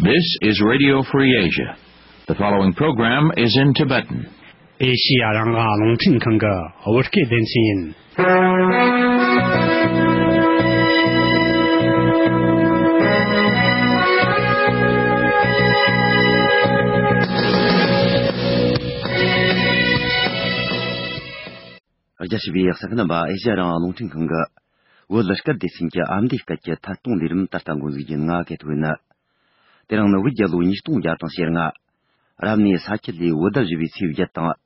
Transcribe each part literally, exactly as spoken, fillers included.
This is Radio Free Asia. The following program is in Tibetan. ཨེ་ཤི་ཡ་རང་དབང་རླུང་འཕྲིན་ཁང་གི་བོད་སྐད་སྡེ་ཚན་ཡིན། རྒྱ་ཆེ་བའི་གསན་མཁན་རྣམ་པ། ཨེ་ཤི་ཡ་རང་དབང་རླུང་འཕྲིན་ཁང་གི་བོད་སྐད་སྡེ་ཚན་གྱི་ཨ་མདོའི་སྐད་ཀྱི་ཐད་གཏོང་ལས་རིམ་ད་ལྟ་འགོ་འཛུགས་རྒྱུ་ཡིན། ང་གི་ཐུགས་ཡིན། དེ་རིང་ནི་བོད་རྒྱལ་ལོ་ཉིས་སྟོང་བརྒྱ་དང་ཞེ་ལྔ། རབ་གནས་ས་ཁྱི་ལོའི་བོད་ཟླ་བཞི་པའི་ཚེས་བརྒྱད་དང་།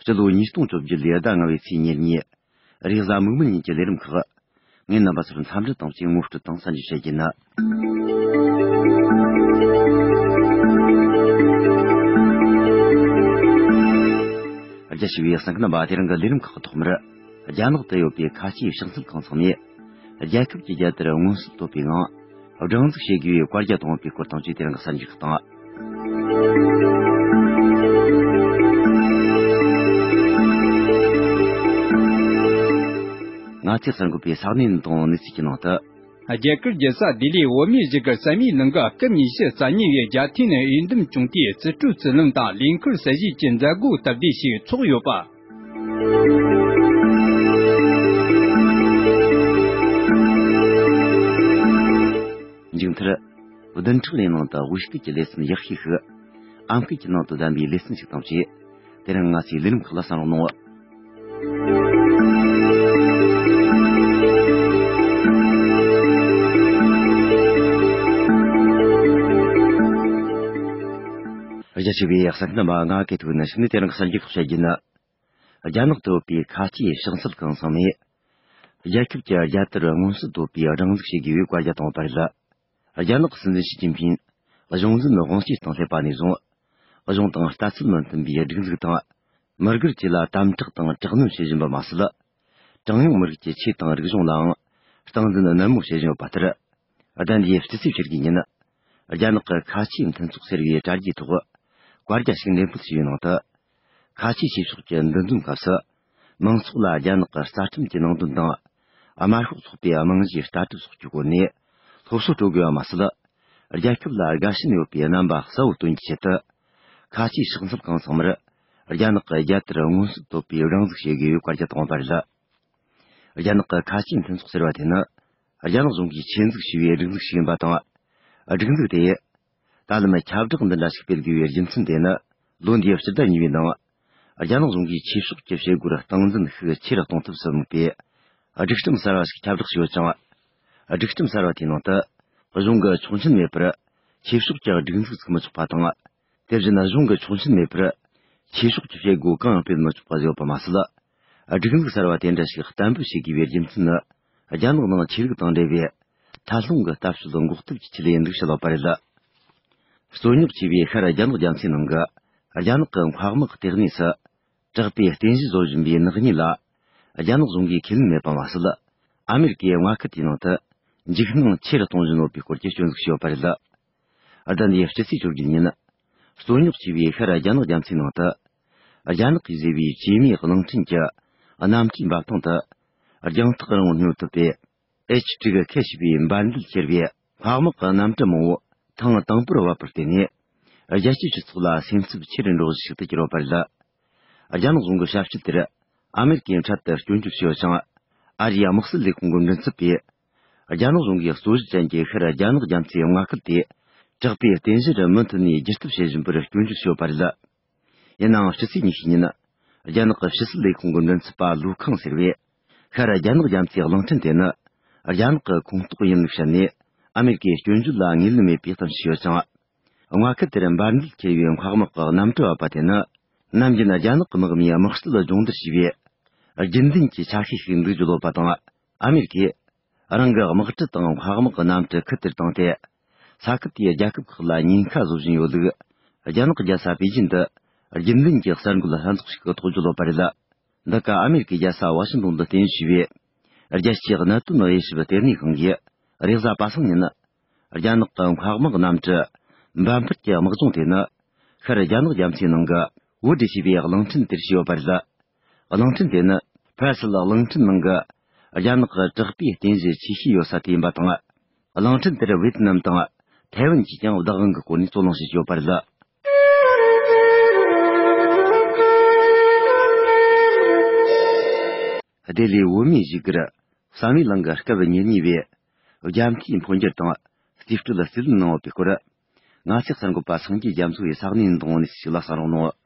སྤྱི་ལོ་ཉིས་སྟོང་བཅོ་བརྒྱད་ལོའི་ཟླ་ལྔ་པའི་ཚེས་ཉེར་གཉིས། རེས་གཟའ་མིག་དམར་ཉིན་གྱི་ལས་རིམ་ཁག་ངས་རྣམ་པ་ཚོར་འཚམས་འདྲི་དང་བཅས་ངོ་སྤྲོད་དང་གསན་རྒྱུ་བྱེད་ཀྱི་ཡིན། རྒྱ་ཆེ་བའི་གསན་མཁན་རྣམ་པ། དེ་རིང་གི་ལས་རིམ་ཁག་གི་ཐོག་མར། རྒྱ་ནག་ཏུ་ཡོད་པའི་ཁ་ཆེའི་ཕྱག་འཚལ་ཁང་ཚང་ནས། རྒྱལ་ཁབ་ཀྱི་རྒྱལ་དར་མངོན་གསལ་དོད་པའི་ངང་། སྒྲེང་འཛུགས་བྱེད་དགོས་པའི་བཀའ་རྒྱ་བཏང་ཡོད་པའི་སྐོར་དང་བཅས་དེ་རིང་གི་གསར་འགྱུར་ཁག་དང་། ང་ཚོས་གསར་འགོད་པའི་ས་གནས་དང་གནས་ཚུལ་གྱི་ནང་དུ། རྒྱ་གར་རྒྱལ་ས་ལྡི་ལིའི་བོད་མིའི་བཞུགས་སྒར་བསམ་ཡས་གླིང་གི་སྐབས་ཉི་ཤུ་རྩ་གཉིས་པའི་རྒྱལ་ཐེངས་འོས་འདེམས་བྱུང་དུས། རྩིས་སྤྲོད་རྩིས་ལེན་དང་ལས་འཁུར་གསལ་བཤད་ཀྱི་མཛད་སྒོ་སྟབས་བདེ་ཞིག་ཚོགས་ཡོད་པ། མཇུག་མཐར། བདུན་ཕྲག་རེའི་ནང་དུ་བོད་སྐད་ཀྱི་ལེ་ཚན་ཡག་ཤོས་ཤིག་ཨམ་སྐད་ཀྱི་ནང་དུ་བདམས་པའི་ལེ་ཚན་ཞིག་དང་བཅས། དེ་རིང་ང་ཚོའི་ལས་རིམ་ཁག་ལ་གསན་རོགས་གནང་། རྒྱ་ཆེ་བའི་གསན་མཁན་རྣམ་པ། ང་གི་ཐུགས་ནས་ཞུ་ནས་དེ་རིང་གི་གསར་འགྱུར་ཁག་བཤད་རྒྱུ་ཡིན། རྒྱ་ནག་ཏུ་ཡོད་པའི་ཁ་ཆེའི་ཕྱག་འཚལ་ཁང་ཚང་ནས། རྒྱལ་ཁབ་ཀྱི་རྒྱལ་དར་མངོན་གསལ་དོད་པའི་སྒྲེང་འཛུགས་བྱེད་དགོས་པའི་བཀའ་རྒྱ་བཏང་བ་རེད། རྒྱ་ནག་གི་སྲིད་འཛིན་ཞི་ཅིན་ཕིང་གཞུང་འཛིན་དབང་སྐྱེས་དང་སླེབས་པ་ནས་བཟུང་། གཞུང་དང་ལྟ་ཚུལ་མི་མཐུན་པའི་སྒྲིག་འཛུགས་དང་། མི་སྒེར་བཅས་ལ་དམ་དྲག་དང་དྲག་གནོན་བྱེད་བཞིན་པ་མ་ཟད། གྲངས་ཉུང་མི་རིགས་ཀྱི་ཆོས་དང་རིག་གཞུང་ལའང་སྟངས་འཛིན་ནན་མོ་བྱེད་བཞིན་ཡོད་པ་ལྟར། ཟླ་འདིའི་སྤྱི་ཚེས་བཅུ་དགུ་ཉིན། རྒྱ་ནག་གི་ཁ་ཆེའི་མཐུན་ཚོགས་ཟེར་བའི་དྲ་རྒྱའི་ཐོག་བཀའ་རྒྱ་ཞིག་འགྲེམས་སྤེལ་བྱས་པའི་ནང་དུ། ཁ་ཆེའི་ཆོས་ཕྱོགས་ཀྱི་འདུ་འཛོམས་སྐབས་སུ། མང་ཚོགས་ལ་རྒྱ་ནག་གི་རྩ་ཁྲིམས་ཀྱི་ནང་དོན་དང་། དམར་ཤོག་ཚོགས་པའི་རྨང་གཞིའི་ལྟ་གྲུབ་སོགས་ཀྱི་སྒོ་ནས་སློབ་གསོ་སྤྲོད་དགོས་པ་མ་ཟད། རྒྱལ་ཁབ་ལ་དགའ་ཞེན་ཡོད་པའི་རྣམ་པ་གསལ་བོ་སྟོན་རྒྱུའི་ཆེད་དུ། ཁ་ཆེའི་ཕྱག་འཚལ་ཁང་ཚང་མར་རྒྱ་ནག་གི་རྒྱལ་དར་མངོན་གསལ་དོད་པའི་སྒྲེང་འཛུགས་བྱེད་དགོས་པའི་བཀའ་རྒྱ་བཏང་བ་རེད། རྒྱ་ནག་གི་ཁ་ཆེའི་མཐུན་ཚོགས་ཟེར་བ་དེ་ནི། རྒྱ་ནག་གཞུང་གིས་ཆེད་འཛུགས་བྱས་པའི་སྒྲིག་འཛུགས་ཤིག་ཡིན་པ་དང་། སྒྲིག་འཛུགས་དེས། ད་ལམ་ཁྱབ་བསྒྲགས་འདི་འདྲ་ཞིག་སྤེལ་དགོས་པའི་རྒྱུ་མཚན་དེ་ནི། ལོ་འདིའི་སྤྱི་ཟླ་གཉིས་པའི་ནང་། རྒྱ་ནག་གཞུང་གིས་ཆོས་ཕྱོགས་ཀྱི་བྱེད་སྒོར་སྟངས་འཛིན་ཤུགས་ཆེ་རུ་གཏོང་ཐབས་སུ་དམིགས་པའི། སྒྲིག་ཁྲིམས་གསར་བ་ཞིག་ཁྱབ་བསྒྲགས་བྱས་ཡོད་ཅིང་། སྒྲིག་ཁྲིམས་གསར་བ་དེའི་ནང་དུ། གཞུང་གི་ཆོག་མཆན་མེད་པར། ཆོས་ཕྱོགས་ཀྱི་སྒྲིག་འཛུགས་བཙུགས་མི་ཆོག་པ་དང་། དེ་བཞིན་གཞུང་གི་ཆོག་མཆན་མེད་པར། ཆོས་ཕྱོགས་ཀྱི་བྱེད་སྒོ་གང་ཡང་སྤེལ་མི་ཆོག་པ་བཟོས་ཡོད་པ་མ་ཟད། སྒྲིག་འཛུགས་གསར་བ་དེ་འདྲ་ཞིག་གཏན་འབེབས་བྱེད་དགོས་པའི་རྒྱུ་མཚན་ནི། རྒྱ་ནག་ནང་ཆོས་ལུགས་དང་འབྲེལ་བའི་ཐད་སློང་གི་ལྟ་སྤྱོད་འགོག་ཐབས་ཀྱི་ཆེད་ཡིན་འདུག་ཞུ་ལོག་པ་རེད། རྩོད་རྙོག་ཆེ་བའི་ཤར་རྒྱ་ནག་རྒྱ་མཚོའི་ནང་གི་རྒྱ་ནག་གི་འཕགས་དམག་ལྟེ་གནས་སུ། དྲག་པོས་རྟེན་གཞི་བཟོ་བཞིན་པའི་ནག་ཉེས་ལ། རྒྱ་ནག་གཞུང་གིས་ཁས་ལེན་མེད་པ་མ་ཟད། ཨ་མེ་རི་ཀའི་མངའ་ཁུལ་དེའི་ནང་དུ། འཇིགས་སྣང་ཆེ་རུ་གཏོང་བཞིན་ཡོད་པའི་སྐོར་གྱི་སྐྱོན་འཛུགས་བྱས་ཡོད་པ་རེད། ཟླ་འདིའི་སྤྱི་ཚེས་བཅོ་བརྒྱད་ཉིན། རྩོད་རྙོག་ཆེ་བའི་ཤར་རྒྱ་ནག་རྒྱ་མཚོའི་ནང་དུ། རྒྱ་ནག་གིས་བཟོས་པའི་བཅོས་མའི་གླིང་ཕྲན་གྱི་གནམ་གྲུའི་འབབ་ཐང་དུ། རྒྱང་ཐག་རིང་བོར་སྙོད་ཐུབ་པའི་ཨེཆ་དྲུག་ཁ་ཞེས་པའི་འབར་མདེལ་འཁྱེར་བའི་འཕགས་དམག་གི་གནམ་གྲུ་མང་པོ་ཐེངས་དང་པོར་བབས་པར་བརྟེན་ནས། རྒྱལ་སྤྱིའི་སྤྱི་ཚོགས་ལ་སེམས་འཚབ་ཆེ་རུ་འགྲོ་གཞི་ཞིག་ཏུ་གྱུར་ཡོད་པ་རེད། རྒྱ་ནག་གཞུང་གི་བྱ་སྤྱོད་དེར་ཨ་མེ་རི་ཀས་འཕྲལ་དུ་སྐྱོན་བརྗོད་བྱས་ཡོད་ཅིང་། ཨ་རིའི་དམག་སྲིད་ལས་ཁུངས་ཀྱི་མགྲིན་ཚབ་པས། རྒྱ་ནག་གཞུང་གིས་རྩོད་གཞི་ཅན་གྱི་ཤར་རྒྱ་ནག་རྒྱ་མཚོའི་མངའ་ཁུལ་དེ། དྲག་པོའི་རྟེན་གཞིར་མུ་མཐུད་ནས་བསྒྱུར་ཐབས་བྱེད་བཞིན་པར་སྐྱོན་བརྗོད་བྱས་ཡོད་པ་རེད། ཡིན་ནའང་སྤྱི་ཚེས་ཉི་ཤུ་ཉིན། རྒྱ་ནག་གི་ཕྱི་སྲིད་ལས་ཁུངས་ཀྱི་མགྲིན་ཚབ་པ་ལུའུ་ཁང་ཟེར་བས། ཤར་རྒྱ་ནག་རྒྱ་མཚོའི་གླིང་ཕྲན་དེ་ནི། རྒྱ་ནག་གི་ཁོངས་གཏོགས་ཡིན་ལུགས་བཤད་ནས། ཨ་མེ་རི་ཀའི་སྐྱོན་བརྗོད་ལ་ངོས་ལེན་མེད་པའི་གཏམ་བཤད་ཡོད་ཅིང་། མངའ་ཁུལ་དེར་འབར་མདེལ་འཁྱེར་བའི་འཕགས་དམག་གི་གནམ་གྲུ་བབས་པ་དེ་ནི། ནམ་རྒྱུན་རྒྱ་ནག་གི་དམག་མིའི་དམག་རྩལ་སྦྱོང་བརྡར་བྱས་པའི། རྒྱུན་ལྡན་གྱི་ཆ་ཤས་ཤིག་འདུག་ཅེས་ལབ་པ་དང་། ཨ་མེ་རི་ཀས། རང་གི་དམག་གྲུ་དང་འཕགས་དམག་གི་གནམ་གྲུ་ཁུལ་དེར་བཏང་སྟེ། ས་ཁུལ་དེའི་རྒྱལ་ཁབ་ཁག་ལ་ཉེན་ཁ་བཟོ་བཞིན་ཡོད་ལུགས། རྒྱ་ནག་གི་རྒྱལ་ས་པེ་ཅིན་དུ། རྒྱུན་ལྡན་གྱི་གསར་འགོད་ལྷན་ཚོགས་ཤིག་གི་ཐོག་ཅེས་ལབ་པ་རེད། འདི་ག་ཨ་མེ་རི་ཀའི་རྒྱལ་ས་ཝ་ཤིང་ཏོན་དུ་རྟེན་གཞི་བྱས་པའི། རྒྱལ་སྤྱིའི་གནད་དོན་དབྱེ་ཞིབ་ལྟེ་གནས་ཁང་གིས། རེས་གཟའ་པ་སངས་ཉིན། རྒྱ་ནག་གི་འཕགས་དམག་གནམ་གྲུ། འབར་འཕེལ་གྱི་དམག་སྦྱོང་དེ་ནི། ཤར་རྒྱ་ནག་རྒྱ་མཚོའི་ནང་གི། ཝུའུ་ཀྲི་ཞེས་པའི་གླིང་ཕྲན་དེར་བྱས་ཡོད་པ་རེད། གླིང་ཕྲན་དེ་ནི། ཕ་སིལ་གླིང་ཕྲན་ནང་གི། རྒྱ་ནག་གི་དྲག་པོའི་རྟེན་གཞི་ཆེ་ཤོས་ཡོད་ས་དེ་ཡིན་པ་དང་། གླིང་ཕྲན་དེར་ཝེ་ཏི་ནམ་དང་ ཐའེ་ཝན་གྱིས་ཀྱང་བདག་དབང་གི་སྒོ་ནས་རྩོད་གླེང་བྱེད་ཀྱི་ཡོད་པ་རེད། ལྡི་ལིའི་བོད་མིའི་བཞུགས་སྒར་བསམ་ཡས་གླིང་གི་སྐབས་ཉེར་གཉིས་པའི་རྒྱལ་མཁན་འཕོ་འགྱུར་དང་རྩིས་སྤྲོད་ལ་རྩིས་ལེན་གནང་ཡོད་པའི་སྐོར། ང་ཚོའི་གསར་འགོད་པ་སངས་རྒྱས་རྒྱ་མཚོ་ཡིས་ས་གནས་འདིའི་ངོས་ནས་ཞིག་ལ་གསན་རོགས་གནང་།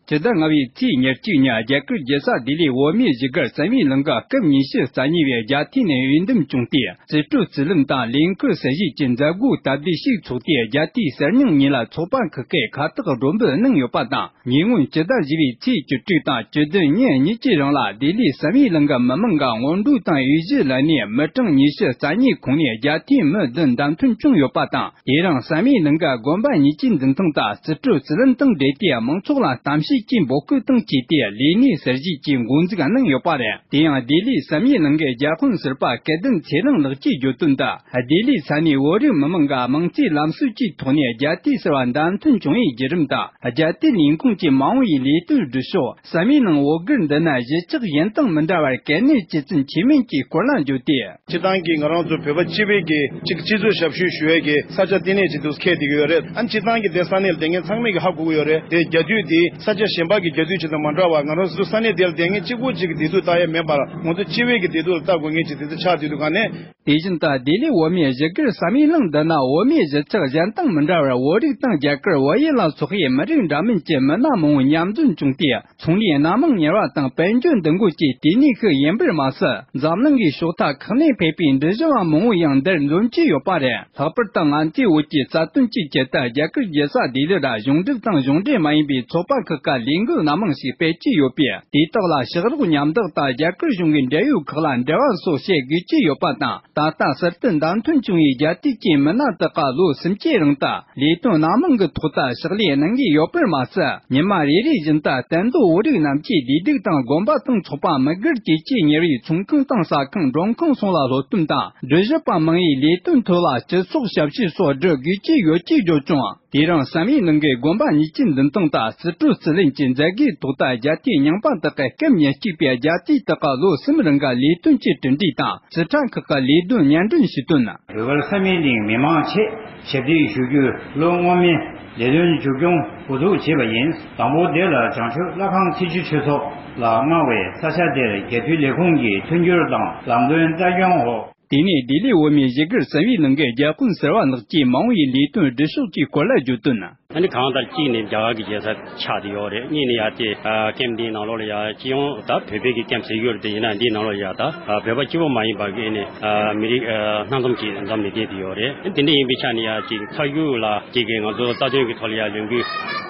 སྤྱི་ཟླ་ལྔ་པའི་ཚེས་ཉེར་གཅིག་ཉིན་རྒྱ་གར་རྒྱལ་ས་ལྡི་ལིའི་བོད་མིའི་བཞུགས་སྒར་བསམ་ཡས་གླིང་གི་སྐབས་ཉི་ཤུ་རྩ་གཉིས་པའི་རྒྱལ་ཐེངས་ནས་འོས་འདེམས་བྱུང་སྟེ། རྩིས་སྤྲོད་རྩིས་ལེན་དང་ལས་འཁུར་གསར་བཞེངས་ཀྱི་མཛད་སྒོའི་སྟབས་བདེ་ཞིག་ཚོགས་ཏེ། རྒྱལ་དུས་གསར་རྙིང་ཉིན་ལ་ཚོགས་པ་ཁག་གིས་ཁ་བཏགས་སྒྲོམ་འབུལ་གནང་ཡོད་པ་དང་། ཉེ་སྔོན་སྤྱི་ཟླ་བཞི་པའི་ཚེས་བཅུ་དྲུག་དང་བཅུ་བདུན་ཉིན་གཉིས་ཀྱི་རིང་ལ་ལྡི་ལིའི་བསམ་ཡས་གླིང་གི་མི་མང་གི་སྔོན་འགྲོ་དང་འོས་གཞི་ལ་ནས་མི་གྲངས་ཉི་ཤུ་རྩ་གཉིས་ཁོངས་ནས་རྒྱལ་ཐེངས་མི་བདུན་བདམས་ཐོན་བྱུང་ཡོད་པ་དང་། དེ་རིང་བསམ་ཡས་གླིང་གི་དགོན་པ་གཉིས་ཀྱི་འཛིན་ཐང་དུ་རྩིས་སྤྲོད་རྩིས་ལེན་དང་འབྲེལ་ཏེ་མང་ཚོགས་ལ་གཏམ་བཤད་ཀྱི་འབོད་སྐུལ་དང་བཅས་ཏེ་ལས་གནས་གསར་བཞེངས་ཀྱི་འགོ་འཛུགས་གནང་ཡོད་པ་རེད། དེ་ཡང་ལྡི་ལིའི་བསམ་ཡས་གླིང་གི་རྒྱ་དཔོན་ཟུར་པ་སྐལ་ལྡན་ཚེ་རིང་ལགས་ཀྱིས་བརྗོད་དོན་དུ། ལྡི་ལིའི་ས་གནས་བོད་རིགས་མི་མང་གི་མིང་རྩིས་ལམ་སྲོལ་གྱི་ཐོག་ནས་རྒྱལ་དུས་གསར་བ་བདམས་ཐོན་བྱུང་བའི་བརྒྱུད་རིམ་དང་། རྒྱལ་དུས་ལས་ཁུངས་ཀྱི་མ་འོངས་པའི་ལས་དོན་སྒྲུབ་ཕྱོགས། བསམ་ཡས་གླིང་བོད་སྒར་འདི་ན་གཞིས་ཆགས་གཞན་དང་མི་འདྲ་བར་གལ་གནད་ཇི་ཙམ་ཆེ་མིན་གྱི་སྐོར་ལ་བརྗོད་དེ། སྤྱིར་བཏང་གི་ང་རང་ཚོ་བོད་པ་སྤྱི་པའི་གི་གཅིག་སྤྱི་ཚོགས་ཞབས་ཞུ་ཞུ་ཡས་ཀྱི་ས་ཆ་བསྟི་གནས་ཅིག་ཏུ་འཁེལ་བསྡད་ཀྱི་ཡོད་རེད། ཨ་ནི་སྤྱིར་བཏང་གི་དེ་ས་གནས་ལ་བསྡད་མཁན་ཚང་མས་གི་ཧ་གོ་གི་ཡོད་རེད། དེ་རྒྱ་དུས་དེ་ས་ཆ་གཞན་པ་གི་རྒྱ་དུས་ཅིག་དང་མ་འདྲ་བར་ང་རང་ཚོ་ས་གནས་དེ་ལ་བསྡད་མཁན་གཅིག་པོ་གཅིག་གི་བདེ་སྡུག་ལྟ་ཡས་མེད་པར་ང་ཚོ་སྤྱི་པའི་གི་བདེ་སྡུག་ལ་ལྟ་དགོས་མཁན་ཅིག་དེ་ཚོ་ཆགས་བསྡད་འདུག་ག་ནས། དེ་བཞིན་དུ་ལྡི་ལི་བོད་མིའི་བཞུགས་སྒར་བསམ་ཡས་གླིང་འདི་ན་བོད་མིའི་གཞིས་ཆགས་གཞན་དང་མི་འདྲ་བར་བོད་རིགས་དང་རྒྱ་གར་བལ་ཡུལ་ལ་སོགས་པའི་མི་རིགས་འདྲ་མིན་གྱི་མི་སྣ་མང་བོ་མཉམ་འཛོམས་བྱུང་སྟེ། ཚོང་ལས་སྣ་མང་གཉེར་བ་དང་དཔལ་འབྱོར་འདུ་འགོད་ཀྱི་ལྟེ་གནས་ཤིག་ཡིན་པར་མ་ཟད། འཛམ་གླིང་གི་ཕྱོགས་མཐའ་ཁག་ནས་ཕེབས་པའི་འགྲུལ་བཞུད་པ་མང་བོ་ཡང་འདིར་འཛོམས་ཀྱི་ཡོད་པ་རེད། ལྷག་པར་དུ་ང་ཚོའི་བོད་ཀྱི་རྩ་དོན་གྱི་ཆེད་དུ་རྒྱ་གར་རྒྱལ་ས་ལྡི་ལི་ར་གཞུང་འབྲེལ་དང་གཞུང་འབྲེལ་མ་ཡིན་པའི་ཚོགས་པ་ཁག་གི་ལས་འགུལ་སྣ་མང་ཞིག་སྤེལ་གྱི་ཡོད་པས། དེ་དག་ལ་ཕྱག་རོགས་མཉམ་འདེགས་དང་རྒྱ་གར་གཞུང་གི་འབྲེལ་ཡོད་ཁག་ལ་འབྲེལ་བ་སོགས་བྱེད་དགོས་ཀྱི་ཡོད་པ་དང་། ད་ལྟ་གསར་དུ་བདམས་ཐོན་བྱུང་བའི་རྒྱལ་དུས་ཀྱི་མི་སྣ་དག་ག་ལོ་སུམ་ཅུའི་རིང་དུ་ལས་དོན་སྣ་མང་གི་ཐོག་ཏུ་ཕྱག་ལས་གནང་གི་ཡོད་པར་མ་ཟད། ཉི་མ་རེ་རེ་བཞིན་དུ་གཏན་སྡོད་བོད་རིགས་རྣམས་ཀྱི་བདེ་སྡུག་དང་དགོན་པ་དང་ཚོགས་པ་མི་སྒེར་བཅས་ཀྱིས་གཉེར་བའི་ཚོང་ཁང་དང་ཟ་ཁང་མགྲོན་ཁང་སོགས་ལ་སློབ་སྟོན་དང་། འགྲུལ་བཞུད་པ་མང་བོའི་ལས་དོན་ཐོག་ལ་སྤྱི་ཚོགས་ཞབས་ཞུ་སོགས་སྒྲུབ་དགོས་ཀྱི་ཡོད་ཅེས་བརྗོད་ཀྱང་། དེ་རིང་བསམ་ཡས་གླིང་གི་དགོན་པ་གཉིས་ཀྱི་འཛིན་ཐང་དུ་རྩིས་སྤྲོད་རྩིས་ལེན་གྱི་མཛད་སྒོའི་ཐོག་ཏུ་རྒྱལ་དུས་རྙིང་པ་དག་གི་སྐབས་ཉེར་གཅིག་པའི་རྒྱལ་དུས་དག་ག་ལོ་གསུམ་རིང་གི་ལས་དོན་གྱི་གྲུབ་འབྲས་དང་རྩིས་ཁྲ་ཁག་གི་ལས་དོན་སྙན་སྒྲོན་ཞུས་དོན། བོད་བསམ་ཡས་གླིང་མི་མང་ཆེད་ཞབས་འདེགས་ཞུ་རྒྱུའི་ལོ་སྔོན་མའི་ལས་དོན་མཇུག་སྐྱོང་འགོ་འཛུགས་བྱས་པ་ཡིན། དང་པོ་དེ་ལ་བྱང་ཆུབ་བླ་བྲང་ཚེ་ཆུ་ཆོས་ཚོགས་ལ་མངའ་བའི་ས་ཆ་དེར་རྒྱལ་དུས་ལས་ཁུངས་ཀྱི་མཐུན་འགྱུར་དང་ལམ་སྟོན་ལྟ་སྐྱོང་འོག་དེ་ནས་ལྡི་ལི་བོད་མིའི་བཞུགས་སྒར་བསམ་ཡས་གླིང་གི་རྒྱལ་དཔོན་ཟུར་པ་ལགས་ཀྱིས་མ་འོངས་པའི་ལས་དོན་སྒྲུབ་ཕྱོགས་ཀྱི་སྐོར་ལ་བརྗོད་དོན། ཨ་ནི་གང་ལྟར་གཅིག་ནས་རྒྱ་གར་གྱི་རྒྱལ་ས་ཆགས་བསྡད་ཡོད་རེད། གཉིས་ནས་ཡ་དེ་ཨ་ཀེམ་འདིའི་ནང་ལོགས་ལ་ཡ་སྤྱི་ཡོངས་ད་བོད་པའི་གི་ཀེམ་ཟེར་གྱི་ཡོད་རེད། དེ་ཡིན་ན་འདིའི་ནང་ལོགས་ལ་ཡ་ད་ཨ་བོད་པ་གཅིག་པོ་མ་ཡིན་པ་གི་ཨ་ནི་ཨ་མི་རིགས་ཨ་སྣ་འཛོམས་ཀྱིས་འཛོམས་ནས་བསྡད་བསྡད་ཡོད་རེད། དེ་འདྲ་ཡིན་པའི་ཆ་ནས་ཡ་ཅིག་མཐའ་གཞུག་ལ་ཅིག་གི་ང་ཚོ་རྩ་དོན་གྱི་ཐོག་ལ་ཡ་ལས་འགུལ་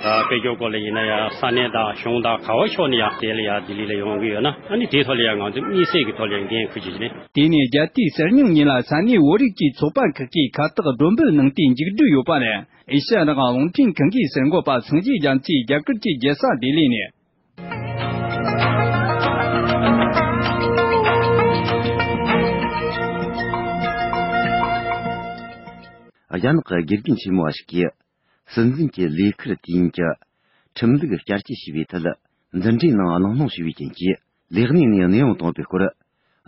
ཨ་སྤེལ་རྒྱུའི་སྐོར་ལ་ཡིན་ན་ཡ་ས་གནས་དང་གཞུང་དང་ག་བ་ཕྱོགས་ནས་ཡ་དེ་ལ་ཡ་ལྡི་ལི་ལ་ཡོང་གི་ཡོད་ན། ཨ་ནི་དེའི་ཐོག་ལ་ཡ་ང་ཚོ་དམིགས་བསལ་གྱི་ཐོག་ལ་ཡ་འགན་འཁུར་གྱི་ཡིན། དེ་ནས་རྒྱལ་དུས་གསར་རྙིང་ཉིན་ལ་ས་གནས་བོད་རིགས་ཀྱི་ཚོགས་པ་ཁག་གིས་ཁ་བཏགས་སྒྲོམ་འབུལ་གནང་སྟེ་མཇུག་བསྒྲིལ་ཡོད་པ་རེད། ཨེ་ཤ་ཡ་རང་དབང་རླུང་འཕྲིན་ཁང་གི་གསར་འགོད་པ་སངས་རྒྱས་རྒྱ་མཚོས་རྒྱ་གར་གྱི་རྒྱལ་ས་ལྡི་ལི་ནས། རྒྱ་ནག་གི་དགེ་རྒན་ཆེན་མོ་བ་ཞིག་གིས། སྲིད་འཛིན་གྱི་ལས་ཁུར་དུས་ཡུན་གྱི་ཁྲིམས་ལུགས་བསྐྱར་བཅོས་བྱས་པའི་ཐད། འཛིན་གྲྭའི་ནང་གླེང་སློང་བྱས་པའི་རྐྱེན་གྱིས་ལས་གནས་ནས་གནས་དབྱུང་བཏང་བའི་སྐོར།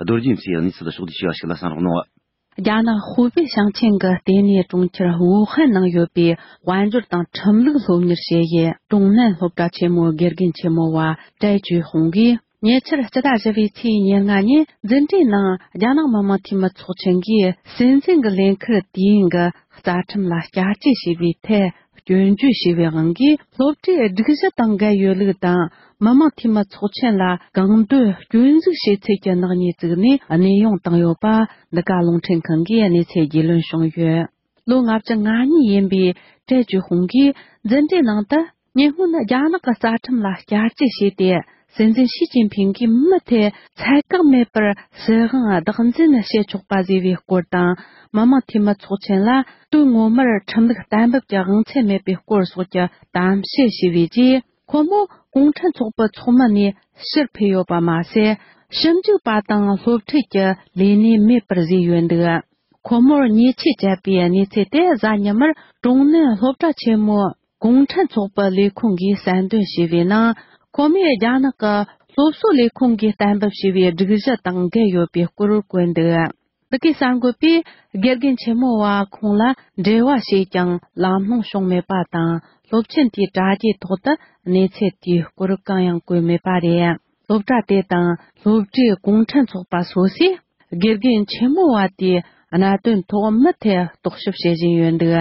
རྡོ་རྗེ་མཚོས་གནས་ཚུལ་ཕྱོགས་བསྡུས་བྱས་པ་ཞིག་ལ་གསན་རོགས་གནང་། རྒྱ་ནག་ཧུའུ་པེ་ཞིང་ཆེན་གྱི་ལྟེ་གནས་གྲོང་ཁྱེར་ཝུའུ་ཧན་ནང་ཡོད་པའི་དཔལ་འབྱོར་དང་ཁྲིམས་ལུགས་སློབ་གཉེར་བྱེད་ཡུལ་ཀྲུང་ནན་སློབ་གྲྭ་ཆེན་མོའི་དགེ་རྒན་ཆེན་མོ་བ་ཀྲའེ་ཅུས་ཧུང་གིས། ཉེ་ཆར་སྤྱི་ཟླ་བཞི་པའི་ཚེས་ཉེར་ལྔ་ཉིན་འཛིན་གྲྭའི་ནང་རྒྱ་ནག་མི་དམངས་འཐུས་མི་ཚོགས་ཆེན་གྱིས་སྲིད་འཛིན་གྱི་ལས་ཁུར་དུས་ཡུན་གྱི་རྩ་ཁྲིམས་ལ་བསྐྱར་བཅོས་བྱས་པའི་ཐད། སྐྱོན་བརྗོད་བྱས་པའི་དབང་གིས་སློབ་གྲྭའི་སྒྲིག་གཞི་དང་འགལ་ཡོད་ལུགས་དང་། མི་དམངས་འཐུས་མི་ཚོགས་ཆེན་ལ་གང་འདོད་སྐྱོན་འཛུགས་བྱས་ཚུལ་གྱི་ནག་ཉེས་བཙུགས་ནས་གནས་དབྱུང་བཏང་ཡོད་པ། འདི་ག་རླུང་འཕྲིན་ཁང་གིས་གནས་ཚུལ་རྒྱུས་ལོན་བྱུང་ཡོད། ལོ་ལྔ་བཅུ་ང་གཉིས་ཡིན་པའི་ཀྲའེ་ཅུས་ཧུང་གིས་འཛིན་གྲྭའི་ནང་དུ། ཉེ་སྔོན་རྒྱ་ནག་གི་རྩ་ཁྲིམས་ལ་བསྐྱར་བཅོས་བྱས་ཏེ། སྲིད་འཛིན་ཞི་ཅིན་ཕིང་གིས་མུ་མཐུད་ཚད་བཀག་མེད་པར་སྲིད་དབང་བདག་འཛིན་བྱེད་ཆོག་པ་བཟོས་པའི་སྐོར་དང་། མི་དམངས་འཐུས་མི་ཚོགས་ཆེན་ལ་དུས་ངོ་མར་ཁྲིམས་ལུགས་གཏན་འབེབས་ཀྱི་དབང་ཚད་མེད་པའི་སྐོར་སོགས་ཀྱི་གཏམ་བཤད་བྱས་པའི་རྗེས། ཁོ་མོ་གུང་ཁྲན་ཚོགས་པའི་ཚོགས་མི་ནས་ཕྱིར་ཕུད་ཡོད་པ་མ་ཟད། ཞིབ་འཇུག་པ་དང་སློབ་ཁྲིད་ཀྱི་ལས་གནས་མེད་པར་བཟོས་ཡོད་འདུག་ཁོ་མོར་ཉེས་ཆད་བཅད་པའི་གནས་ཚུལ་དེ་གཟའ་ཉི་མར་ཀྲུང་ནན་སློབ་གྲྭ་ཆེན་མོའི་གུང་ཁྲན་ཚོགས་པའི་ལས་ཁུངས་ཀྱིས་གསལ་འདོན་བྱས་པའི་ནང་། ཁོ་མོས་རྒྱ་ནག་གི་སློབ་གསོ་ལས་ཁུངས་ཀྱིས་གཏན་འབེབས་བྱས་པའི་སྒྲིག་གཞི་དང་འགལ་ཡོད་པའི་སྐོར་བཀོད་འདུག་འདི་གའི་གསར་འགོད་པས་དགེ་རྒན་ཆེན་མོ་བ་ཁོང་ལ་འབྲེལ་བ་བྱས་ཀྱང་ལམ་ལྷོང་བྱུང་མེད་པ་དང་། སློབ་ཆེན་དེའི་དྲ་རྒྱའི་ཐོག་ཏུ་གནས་ཚུལ་དེའི་སྐོར་གང་ཡང་བཀོད་མེད་པ་རེད། སློབ་གྲྭ་དེ་དང་སློབ་གྲྭའི་གུང་ཁྲན་ཚོགས་པ་སོ་སོས་དགེ་རྒན་ཆེན་མོ་བ་དེའི་གནད་དོན་ཐོག་མུ་མཐུད་རྟོག་ཞིབ་བྱེད་བཞིན་ཡོད་འདུག་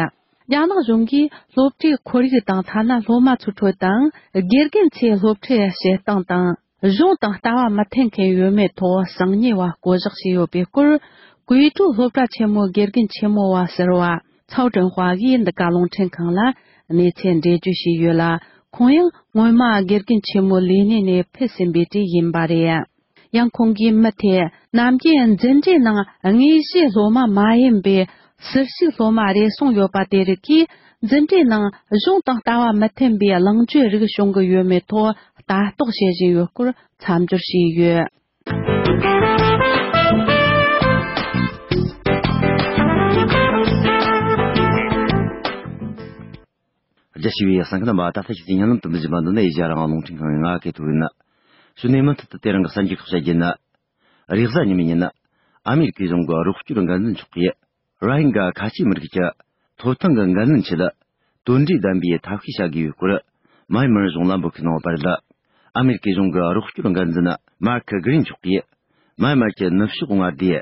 རྒྱ་ནག་གཞུང་གིས་སློབ་གྲྭའི་ཁོར་ཡུག་དང་ཐ་ན་སློབ་མ་ཚོའི་ཁྲོད་དུའང་དགེ་རྒན་ཚོས་སློབ་ཁྲིད་བྱེད་སྟངས་དང་གཞུང་དང་ལྟ་བ་མི་མཐུན་མཁན་ཡོད་མེད་ཐོག་གསང་ཉུལ་བ་བསྐོ་གཞག་བྱས་ཡོད་པའི་སྐོར། ཀུའེ་ཀྲོའུ་སློབ་གྲྭ་ཆེན་མོའི་དགེ་རྒན་ཆེན་མོ་བ་ཟུར་པ་ཚའོ་ཀྲེང་ཧྭ་གིས་འདི་ག་རླུང་འཕྲིན་ཁང་ལ་གནས་ཚུལ་འགྲེལ་བརྗོད་བྱས་ཡོད་ལ། ཁོང་ཡང་སྔོན་མ་དགེ་རྒན་ཆེན་མོའི་ལས་གནས་ནས་ཕུད་ཟིན་པའི་གྲས་ཡིན་པ་རེད། ཡང་ཁོང་གིས་མུ་མཐུད་ནམ་རྒྱུན་འཛིན་གྲྭའི་ནང་དངོས་གཞིའི་སློབ་མ་མ་ཡིན་པའི་ཟུར་ཞུགས་སློབ་མ་རེ་ཟུང་ཡོད་པ་དེ་རིགས་ཀྱིས་འཛིན་གྲྭའི་ནང་གཞུང་དང་ལྟ་བ་མི་མཐུན་པའི་ལངས་སྤྱོད་རིགས་བྱུང་གི་ཡོད་མེད་ཐོག་ལྟ་རྟོག་བྱེད་བཞིན་ཡོད་སྐོར་མཚམས་སྦྱོར་བྱས་ཡོད། རྒྱ་ཆེ་བའི་གསན་མཁན་རྣམ་པ། ད་ལྟ་ཁྱེད་ཀྱིས་ཉན་ལམ་དུ་འཛིན་པ་འདི་ནི་ཨེ་ཤ་ཡ་རང་དབང་རླུང་འཕྲིན་ཁང་གི་ངག་གི་ཐོག་ཡིན། གཞུག་ནས་མུ་མཐུད་དུ་དེ་རིང་གི་གསར་འགྱུར་ཁག་བཤད་རྒྱུ་ཡིན། རེས་གཟའ་ཉི་མའི་ཉིན། ཨ་མེ་རི་ཀའི་གཞུང་གི་རོགས་སྐྱོར་འགན་འཛིན་མཆོག་གིས། རོ་ཧིན་གྷ་ཁ་ཆེའི་མི་རིགས་ཀྱི་ཐོབ་ཐང་གི་འགན་ལེན་ཆེད། དོན་འབྲས་ལྡན་པའི་ཐབས་ཤེས་བྱ་དགོས་པའི་སྐོར། མཱ་ཡན་མར་གཞུང་ལ་འབོད་སྐུལ་གནང་བ་རེད། ཨ་མེ་རི་ཀའི་གཞུང་གི་རོགས་སྐྱོར་འགན་འཛིན་མར་ཁི་གྷི་རིན་མཆོག་གིས། མཱ་ཡན་མར་གྱི་ནུབ་ཕྱོགས་མངའ་སྡེ་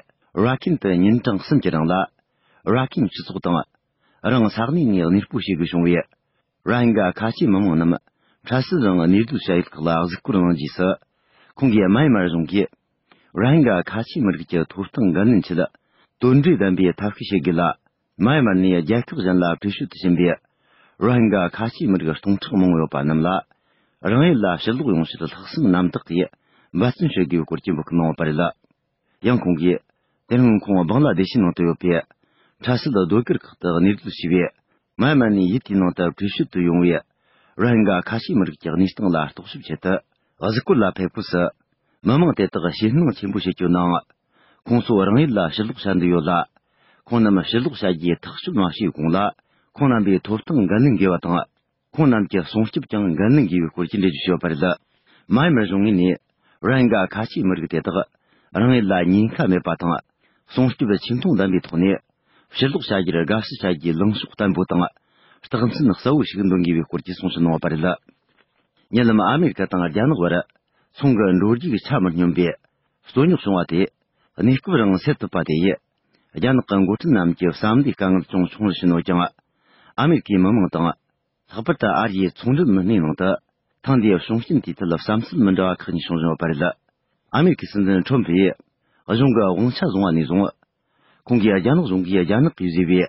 ར་ཁིན་དུ་ཉིན་གྲངས་གསུམ་གྱི་རིང་ལ། ར་ཁིན་སྤྱི་ཚོགས་དང་། རང་ས་གནས་ནས་གནས་སྤོ་བྱེད་དགོས་བྱུང་བའི། ར་ཧིན་གྷ་ཁ་ཆེའི་མི་མང་རྣམས་འཕྲལ་སེལ་རང་གནས་སྡོད་བྱ་ཡུལ་ཁག་ལ་གཟིགས་སྐོར་གནང་རྗེས་སུ། ཁོང་གིས་མཱ་ཡན་མར་གཞུང་གིས། ར་ཧིན་གྷ་ཁ་ཆེའི་མི་རིགས་ཀྱི་ཐོབ་ཐང་འགན་ལེན་ཆེད། དོན་འབྲས་ལྡན་པའི་ཐབས་ཤེས་བྱེད་དགོས་ལ། མཱ་ཡན་མར་ནས་རྒྱལ་ཁབ་གཞན་ལ་བྲོས་བྱོལ་དུ་ཕྱིན་པའི། ར་ཧིན་གྷ་ཁ་ཆེའི་མི་རིགས་སྟོང་ཕྲག་མང་པོ་ཡོད་པ་རྣམས་ལ། རང་ཡུལ་ལ་ཕྱིར་ལོག་ཡོང་ཕྱིར་ལྷག་བསམ་རྣམ་དག་གིས་འབད་བརྩོན་བྱེད་དགོས་པའི་སྐོར་གྱི་འབོད་སྐུལ་གནང་བ་རེད། ཡང་ཁོང་གིས། དེ་སྔོན་ཁོང་བང་ལ་དེ་ཤི་ནང་དུ་ཡོད་པའི། འཕྲལ་སེལ་སྡོད་སྒར་ཁག་ཏུ་གནས་སྡོད་བྱས་པའི། མཱ་ཡན་མར་ནས་ཡུལ་དེའི་ནང་དུ་བྲོས་བྱོལ་དུ་ཡོང་བའི། ར་ཧིན་གྷ་ཁ་ཆེའི་མི་རིགས་ཀྱི་གནས་སྟངས་ལ་རྟོག་ཞིབ་ཆེད་དུ། གཟིགས་སྐོར་ལ་ཕེབས་སྐབས་སུ། མི་མང་དེ་དག་ཞེད་སྣང་ཆེན་པོ་བྱེད་རྒྱུ་ནང་། ཁོང་ཚོ་རང་ཡུལ་ལ་ཕྱིར་ལོག་བྱ་འདོད་ཡོད་ལ། ཁོང་རྣམས་ཕྱིར་ལོག་བྱ་རྒྱུའི་ཐག་གཅོད་མ་བྱས་གོང་ལ། ཁོང་རྣམ་པའི་ཐོབ་ཐང་འགན་ལེན་དགོས་པ་དང་། ཁོང་རྣམས་ཀྱི་སྲུང་སྐྱོབ་ཀྱང་འགན་ལེན་དགོས་པའི་སྐོར་གྱི་འགྲེལ་བརྗོད་བྱས་ཡོད་པ་རེད། མཱ་ཡན་མར་གཞུང་ངོས་ནས། ར་ཧིན་གྷ་ཁ་ཆེའི་མི་རིགས་དེ་དག་རང་ཡུལ་ལ་ཉེན་ཁ་མེད་པ་དང་། སྲུང་སྐྱོབ་ཆེ་མཐོང་ལྡན་པའི་ཐོག་ནས། ཕྱིར་ལོག་བྱ་རྒྱུར་དགའ་བསུ་བྱ་རྒྱུའི་ལངས་ཕྱོགས་བརྟན་པོ་དང་། རྟགས་མཚན་གསལ་བོ་ཞིག་འདོན་དགོས་པའི་སྐོར་གྱི་གསུང་བཤད་གནང་བ་རེད། ཉེ་ལམ་ཨ་མེ་རི་ཀ་དང་རྒྱ་ནག་བར་ཚོང་གི་འགྲོ་རྒྱུག་ཆ་མི་སྙོམས་པའི་རྩོད་རྙོག་བྱུང་བ་དེ། གནས་སྐབས་རིང་སེལ་ཐུབ་པ་དེ་ཡིས། རྒྱ་ནག་གི་འགོ་ཁྲིད་རྣམས་ཀྱི་བསམ་བློའི་དཀའ་ངལ་ཅུང་ཆུང་རུ་ཕྱིན་ཡོད་ཀྱང་། ཨ་མེ་རི་ཀའི་མི་མང་དང་། ལྷག་པར་དུ་ཨ་རིའི་ཚོང་འབྲེལ་མི་སྣའི་ནང་དུ། ཐེངས་འདིའི་གསུང་རྩོམ་དེའི་ཐད་ལ་བསམ་ཚུལ་མི་འདྲ་བ་ཁག་གཉིས་བྱུང་བཞིན་ཡོད་པ་རེད། ཨ་མེ་རི་ཀའི་སྲིད་འཛིན་ཁྲོམ་ཕུས། གཞུང་གི་དབང་ཆ་བཟུང་བ་ནས་བཟུང་། ཁོང་གིས་རྒྱ་ནག་གཞུང་གིས་རྒྱ་ནག་གིས་བཟོས་པའི།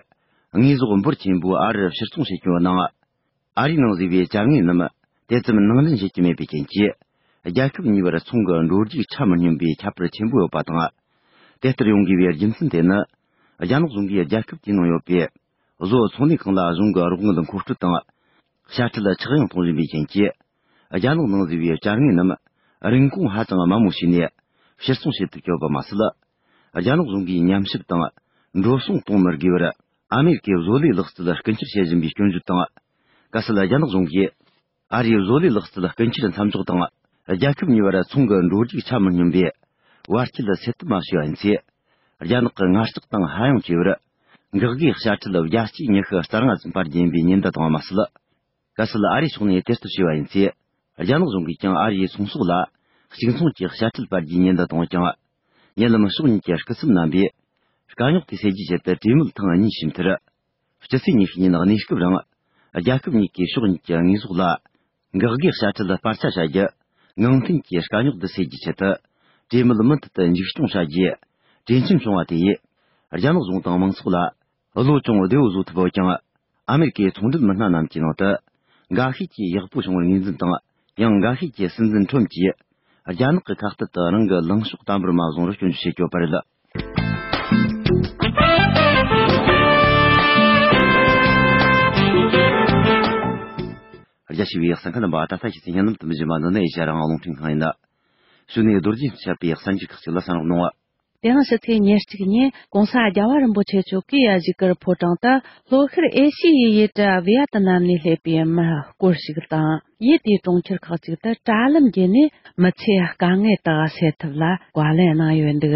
དངོས་ཟོག་འབོར་ཆེན་པོ་ཨ་རིར་ཕྱིར་ཚོང་བྱེད་རྒྱུའི་ནང་། ཨ་རིའི་ནང་བཟོས་པའི་བཅའ་དངོས་རྣམས། དེ་ཙམ་ནང་འདྲེན་བྱེད་ཀྱི་མེད་པའི་རྐྱེན་གྱིས། རྒྱལ་ཁབ་གཉིས་བར་ཚོང་གི་འགྲོ་རྒྱུག་ཆ་མི་སྙོམས་པའི་ཁྱད་པར་ཆེན་པོ་ཡོད་པ་དང་། དེ་ལྟར་ཡོང་དགོས་པའི་རྒྱུ་མཚན་དེ་ནི། རྒྱ་ནག་གཞུང་གིས་རྒྱལ་ཁབ་དེའི་ནང་ཡོད་པའི། བཟོ་ཚོང་ལས་ཁང་ལ་གཞུང་གི་རོགས་དངུལ་མཁོ་སྤྲོད་དང་། དཔྱ་ཁྲལ་ཆག་ཡང་གཏོང་བཞིན་པའི་རྐྱེན་གྱིས། རྒྱ་ནག་ནང་བཟོས་པའི་བཅའ་དངོས་རྣམས་རིན་གོང་ཧ་ཅང་དམའ་མོ་བྱས་ནས་ཕྱིར་ཚོང་བྱེད་ཐུབ་ཀྱི་ཡོད་པ་མ་ཟད། རྒྱ་ནག་གཞུང་གིས་ཉམས་ཞིབ་དང་འགྲོ་སོང་གཏོང་མི་དགོས་པར་ཨ་མེ་རི་ཀའི་བཟོ་ལས་ལག་རྩལ་རྐུ་འཁྱེར་བྱེད་བཞིན་པའི་སྐྱོན་བརྗོད་དང་། གལ་སྲིད་རྒྱ་ནག་གཞུང་གིས་ཨ་རིའི་བཟོ་ལས་ལག་རྩལ་རྐུ་འཁྱེར་མཚམས་འཇོག་དང་། རྒྱལ་ཁབ་གཉིས་བར་ཚོང་གི་འགྲོ་རྒྱུག་ཆ་མི་སྙོམས་པའི་བར་ཆད་སེལ་ཐབས་མ་བྱས་པ་ཡིན་ཚེ། རྒྱ་ནག་གི་ངར་ལྕགས་དང་ཧ་ཡང་ཆེ་བར། འགག་སྒོའི་དཔྱ་ཁྲལ་བརྒྱ་ཆའི་ཉི་ཤུ་རྩ་ལྔ་ཙམ་སྤར་རྒྱུ་ཡིན་པའི་ཉེན་བརྡ་བཏང་བ་མ་ཟད། གལ་སྲིད་ཨ་རིའི་ཕྱོགས་ནས་དེ་ལྟར་བྱས་པ་ཡིན་ཚེ། རྒྱ་ནག་གཞུང་གིས་ཀྱང་ཨ་རིའི་ཚོང་ཟོག་ལ་གཅིག་མཚུངས་ཀྱི་དཔྱ་ཁྲལ་སྤར་རྒྱུའི་ཉེན་བརྡ་བཏང་ཡོད་ཀྱང་། ཉེ་ལམ་ཕྱོགས་གཉིས་ཀྱི་སྐུ་ཚབ་རྣམ་པས་དཀའ་རྙོག་དེ་སེལ་རྒྱུའི་ཆེད་དུ་གྲོས་མོལ་ཐེངས་གཉིས་ཕྱིན་མཐར། སྤྱི་ཚེས་ཉི་ཤུ་ཉིན་གནས་སྐབས་རིང་། རྒྱལ་ཁབ་གཉིས་ཀྱིས་ཕྱོགས་གཉིས་ཀྱི་དངོས་ཟོག་ལ་འགག་སྒོའི་དཔྱ་ཁྲལ་སྤར་ཆ་བྱ་རྒྱུ་ངང་འཐེན་གྱིས་དཀའ་རྙོག་འདི་སེལ་རྒྱུའི་ཆེད་དུ། གྲོས་མོལ་མུ་མཐུད་དུ་མཇུག་སྐྱོང་བྱ་རྒྱུའི་གྲོས་འཆམ་བྱུང་བ་དེ་ཡིས། རྒྱ་ནག་གཞུང་དང་མང་ཚོགས་ལ། བློ་ཅུང་བདེ་བོ་བཟོ་ཐུབ་ཡོད་ཀྱང་། ཨ་མེ་རི་ཀའི་ཚོང་འབྲེལ་མི་སྣ་རྣམས་ཀྱི་ནང་དུ། འགའ་ཤས་ཀྱིས་ཡག་པོ་བྱུང་བར་ངོས་འཛིན་དང་། ཡང་འགའ་ཤས་ཀྱིས་སྲིད་འཛིན་ཁྲོམ་གྱིས། རྒྱ་ནག་གི་ཁ་གཏད་དུ་རང་གི་ལངས་ཕྱོགས་དམ་པོར་མ་བཟུང་བར་སྐྱོན་བརྗོད་བྱེད་ཀྱི་ཡོད་པ་རེད། རྒྱ་ཆེ་བའི་གསན་མཁན་རྣམ་པ། ད་ལྟ་ཁྱེད་ཚོས་ཉན་ལམ་དུ་འཛིན་པ་འདི་ནི་ཨེ་ཤ་ཡ་རང་དབང་རླུང་འཕྲིན་ཁང་ཡིན། གཞུག་ནས་རྡོ་རྗེ་ཁྱབ་པའི་གསར་འགྱུར་ཁག་ཅིག་ལ་གསན་རོགས་གནང་། དེ་རིང་ཕྱི་ཚེས་ཉེར་གཅིག་ཉིན་༧གོང་ས་༧རྒྱལ་བ་རིན་པོ་ཆེ་མཆོག་གིས་བཞུགས་སྒར་ཕོ་བྲང་དུ་ལྷོ་ཤར་ཨེ་ཤི་ཡའི་ཡུལ་གྲུ་ཝི་ཡ་ཏི་ནམ་ནས་སླེབས་པའི་མི་སྐོར་ཞིག་དང་། ཡུལ་དེའི་གྲོང་ཁྱེར་ཁག་ཅིག་ཏུ་དྲ་ལམ་བརྒྱུད་ནས་མི་ཚེའི་དཀའ་ངལ་དག་སེལ་ཐབས་ལ་བཀའ་ལན་གནང་ཡོད་འདུག་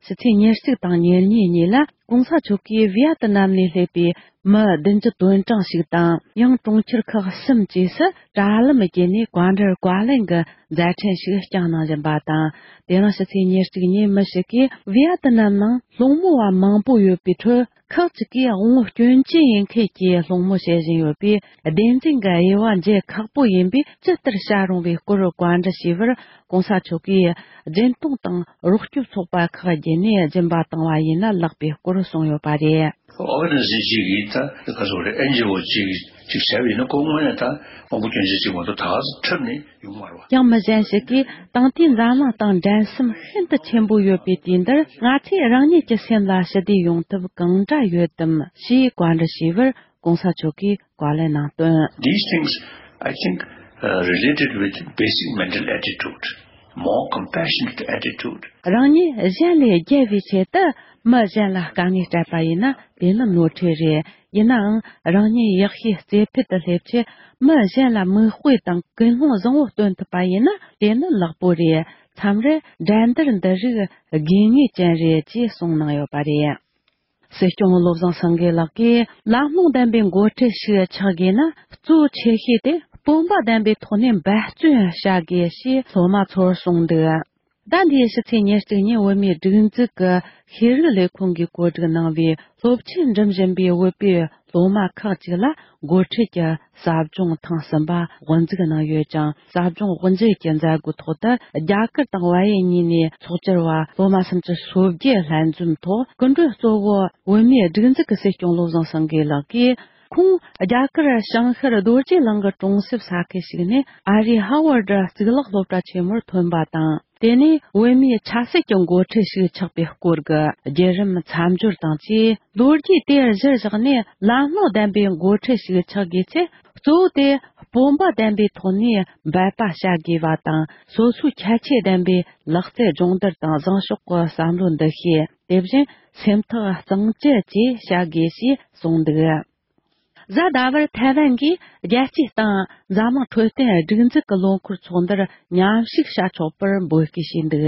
ཕྱི་ཚེས་ཉེར་གཅིག་དང་ཉེར་གཉིས་གཉིས་ལ་གོང་ས་མཆོག་གིས་ཝི་ཡ་ཏི་ནམ་ནས་སླེབས་པའི་མི་བདུན་ཅུ་དོན་གྲངས་ཤིག་དང་། ཡང་གྲོང་ཁྱེར་ཁག་གསུམ་བཅས་སུ་དྲ་ལམ་བརྒྱུད་ནས་བཀའ་འདྲི་བཀའ་ལན་གྱི་མཛད་འཕྲིན་ཞིག་བསྐྱངས་གནང་བཞིན་པ་དང་། དེ་རིང་ཕྱི་ཚེས་ཉེར་གཅིག་ཉིན་མི་ཞིག་གིས་ཝི་ཡ་ཏི་ནམ་ནང་སློང་མོ་བ་མང་པོ་ཡོད་པའི་ཁྲོད། ཁག་ཅིག་གིས་དབང་བོ་སྐྱོན་ཅན་ཡིན་མཁན་གྱི་སློང་མོ་བྱེད་བཞིན་ཡོད་པས། བདེན་འཛིན་གྱི་དབྱེ་བ་འབྱེད་ཁག་པོ་ཡིན་པས། ཇི་ལྟར་བྱ་རུང་བའི་སྐོར་བཀའ་འདྲི་ཞུས་པར། གོང་ས་མཆོག་གིས་སྦྱིན་གཏོང་དང་རོགས་སྐྱོབ་ཚོགས་པ་ཁག་བརྒྱུད་ནས་སྦྱིན་པ་བཏང་བ་ཡིན་ན་ལེགས་པའི་སྐོར་གསུངས་ཡོད་པ་རེད། ཨོ་ག་ནི་སི་ཅིག་གིས་ད་ག་ཟེར་རེད། ཨེན་ཇི་ཨོ་ཅིག་ཅིག་བྱས་པ་ཡིན་ན། ཁོ་དངོས་གནས་ད་དབང་པོ་སྐྱོན་ཅན་ཅིག་མ་གཏོགས་ད་ག་སེ་འཁྲབ་ནས་ཡོང་མ་རེད་པ། ཡང་མི་གཞན་ཞིག་གིས་ད་ལྟའི་འཛམ་གླིང་སྟེང་འགྲན་སེམས་ཤིན་ཏུ་ཆེན་པོ་ཡོད་པའི་དུས་འདིར། ང་ཚོས་རང་ཉིད་ཀྱི་སེམས་ལ་ཞི་བདེ་ཡོང་ཐབས་གང་འདྲ་ཡོད་དམ་ཞེས་བཀའ་འདྲི་ཞུས་པར། གོང་ས་མཆོག་གིས་བཀའ་ལན་གནང་དོན། These things, I think, uh, related with basic mental attitude, more compassionate attitude. རང་ཉིད་གཞན་ལས་རྒྱལ་བའི་ཆེད་དུ་མི་གཞན་ལ་དཀའ་ངལ་སྤྲད་པ་ཡིན་ན། དེ་ནི་ནོར་འཁྲུལ་རེད། ཡིན་ནའང་རང་ཉིད་ཡག་ཤོས་རྩེ་ཕུད་དུ་སླེབས་ཆེད། མི་གཞན་ལ་མིག་དཔེ་དང་ཀུན་སློང་བཟང་བོ་སྟོན་ཐུབ་པ་ཡིན་ན། དེ་ནི་ལེགས་པོ་རེད། མཚམས་རེར་འགྲན་བསྡུར་འདི་རིགས་དགོས་ངེས་ཅན་རེད་ཅེས་གསུངས་གནང་ཡོད་པ་རེད། སྲིད་སྐྱོང་བློ་བཟང་སེང་གེ་ལགས་ཀྱིས་ལམ་ལྷོང་ལྡན་པའི་འགོ་ཁྲིད་ཞིག་ཆགས་དགོས་ན། གཙོ་ཆེ་ཤོས་དེ་སྤོབས་པ་ལྡན་པའི་ཐོག་ནས་འབད་བརྩོན་བྱ་དགོས་ཞེས་སློབ་མ་ཚོར་གསུངས་འདུག་ཟླ་འདིའི་ཕྱི་ཚེས་ཉེར་གཅིག་ཉིན་བོད་མིའི་སྒྲིག་འཛུགས་ཀྱི་ཤེས་རིག་ལས་ཁུངས་ཀྱིས་གོ་སྒྲིག་གནང་བའི་སློབ་ཆེན་འགྲིམ་བཞིན་པའི་བོད་པའི་སློབ་མ་ཁག་ཅིག་ལ། འགོ་ཁྲིད་ཀྱི་ཟབ་སྦྱོང་ཐེངས་གསུམ་པ་དབུ་འཛུགས་གནང་ཡོད་ཅིང་། ཟབ་སྦྱོང་དབུ་འབྱེད་ཀྱི་མཛད་སྒོའི་ཐོག་ཏུ། རྒྱ་གར་དང་བལ་ཡུལ་གཉིས་ནས་ཚོགས་བཅར་བ་སློབ་མ་སུམ་ཅུ་སོ་བརྒྱད་ལྷན་འཛོམས་ཐོག་སྐུ་མགྲོན་གཙོ་བོ་བོད་མིའི་སྒྲིག་འཛུགས་ཀྱི་སྲིད་སྐྱོང་བློ་བཟང་སེང་གེ་ལགས་ཀྱིས། ཁོང་རྒྱ་གར་བྱང་ཤར་རྡོ་རྗེ་གླིང་གི་གྲོང་གསེབ་ས་ཁུལ་ཞིག་ནས། ཨ་རིའི་ཧ་ཝར་ཌི་གཙུག་ལག་སློབ་གྲྭ་ཆེན་མོར་ཐོན་པ་དང་། དེ་ནས་བོད་མིའི་ཆབ་སྲིད་ཀྱི་འགོ་ཁྲིད་ཞིག་ཆགས་པའི་སྐོར་གྱི་བརྒྱུད་རིམ་མཚམས་སྦྱོར་དང་བཅས། ལོ་རྒྱུས་དེར་གཞིར་བཞག་ནས་ལམ་ལྷོང་ལྡན་པའི་འགོ་ཁྲིད་ཞིག་ཆགས་དགོས་ཚེ། གཙོ་བོ་དེ་སྤོབས་པ་ལྡན་པའི་ཐོག་ནས་འབད་པ་བྱ་དགོས་པ་དང་། སོ་སོའི་ཁྱད་ཆོས་ལྡན་པའི་ལག་རྩལ་སྦྱོང་བརྡར་དང་། བཟང་ཕྱོགས་ཀྱི་བསམ་བློའི་འདུ་ཤེས། དེ་བཞིན་སེམས་ཐག་གཙང་བཅད་བཅས་བྱ་དགོས་ཞེས་གསུངས་འདུག་གཟའ་ཟླ་བར་ཐའེ་ཝན་གྱིས་རྒྱལ་སྤྱིའི་སྟེང་འཛམ་གླིང་འཕྲོད་བསྟེན་སྒྲིག་འཛུགས་ཀྱི་ལོ་འཁོར་ཚོགས་འདུར་མཉམ་ཞུགས་བྱ་ཆོག་པར་འབོད་སྐུལ་བྱས་འདུག་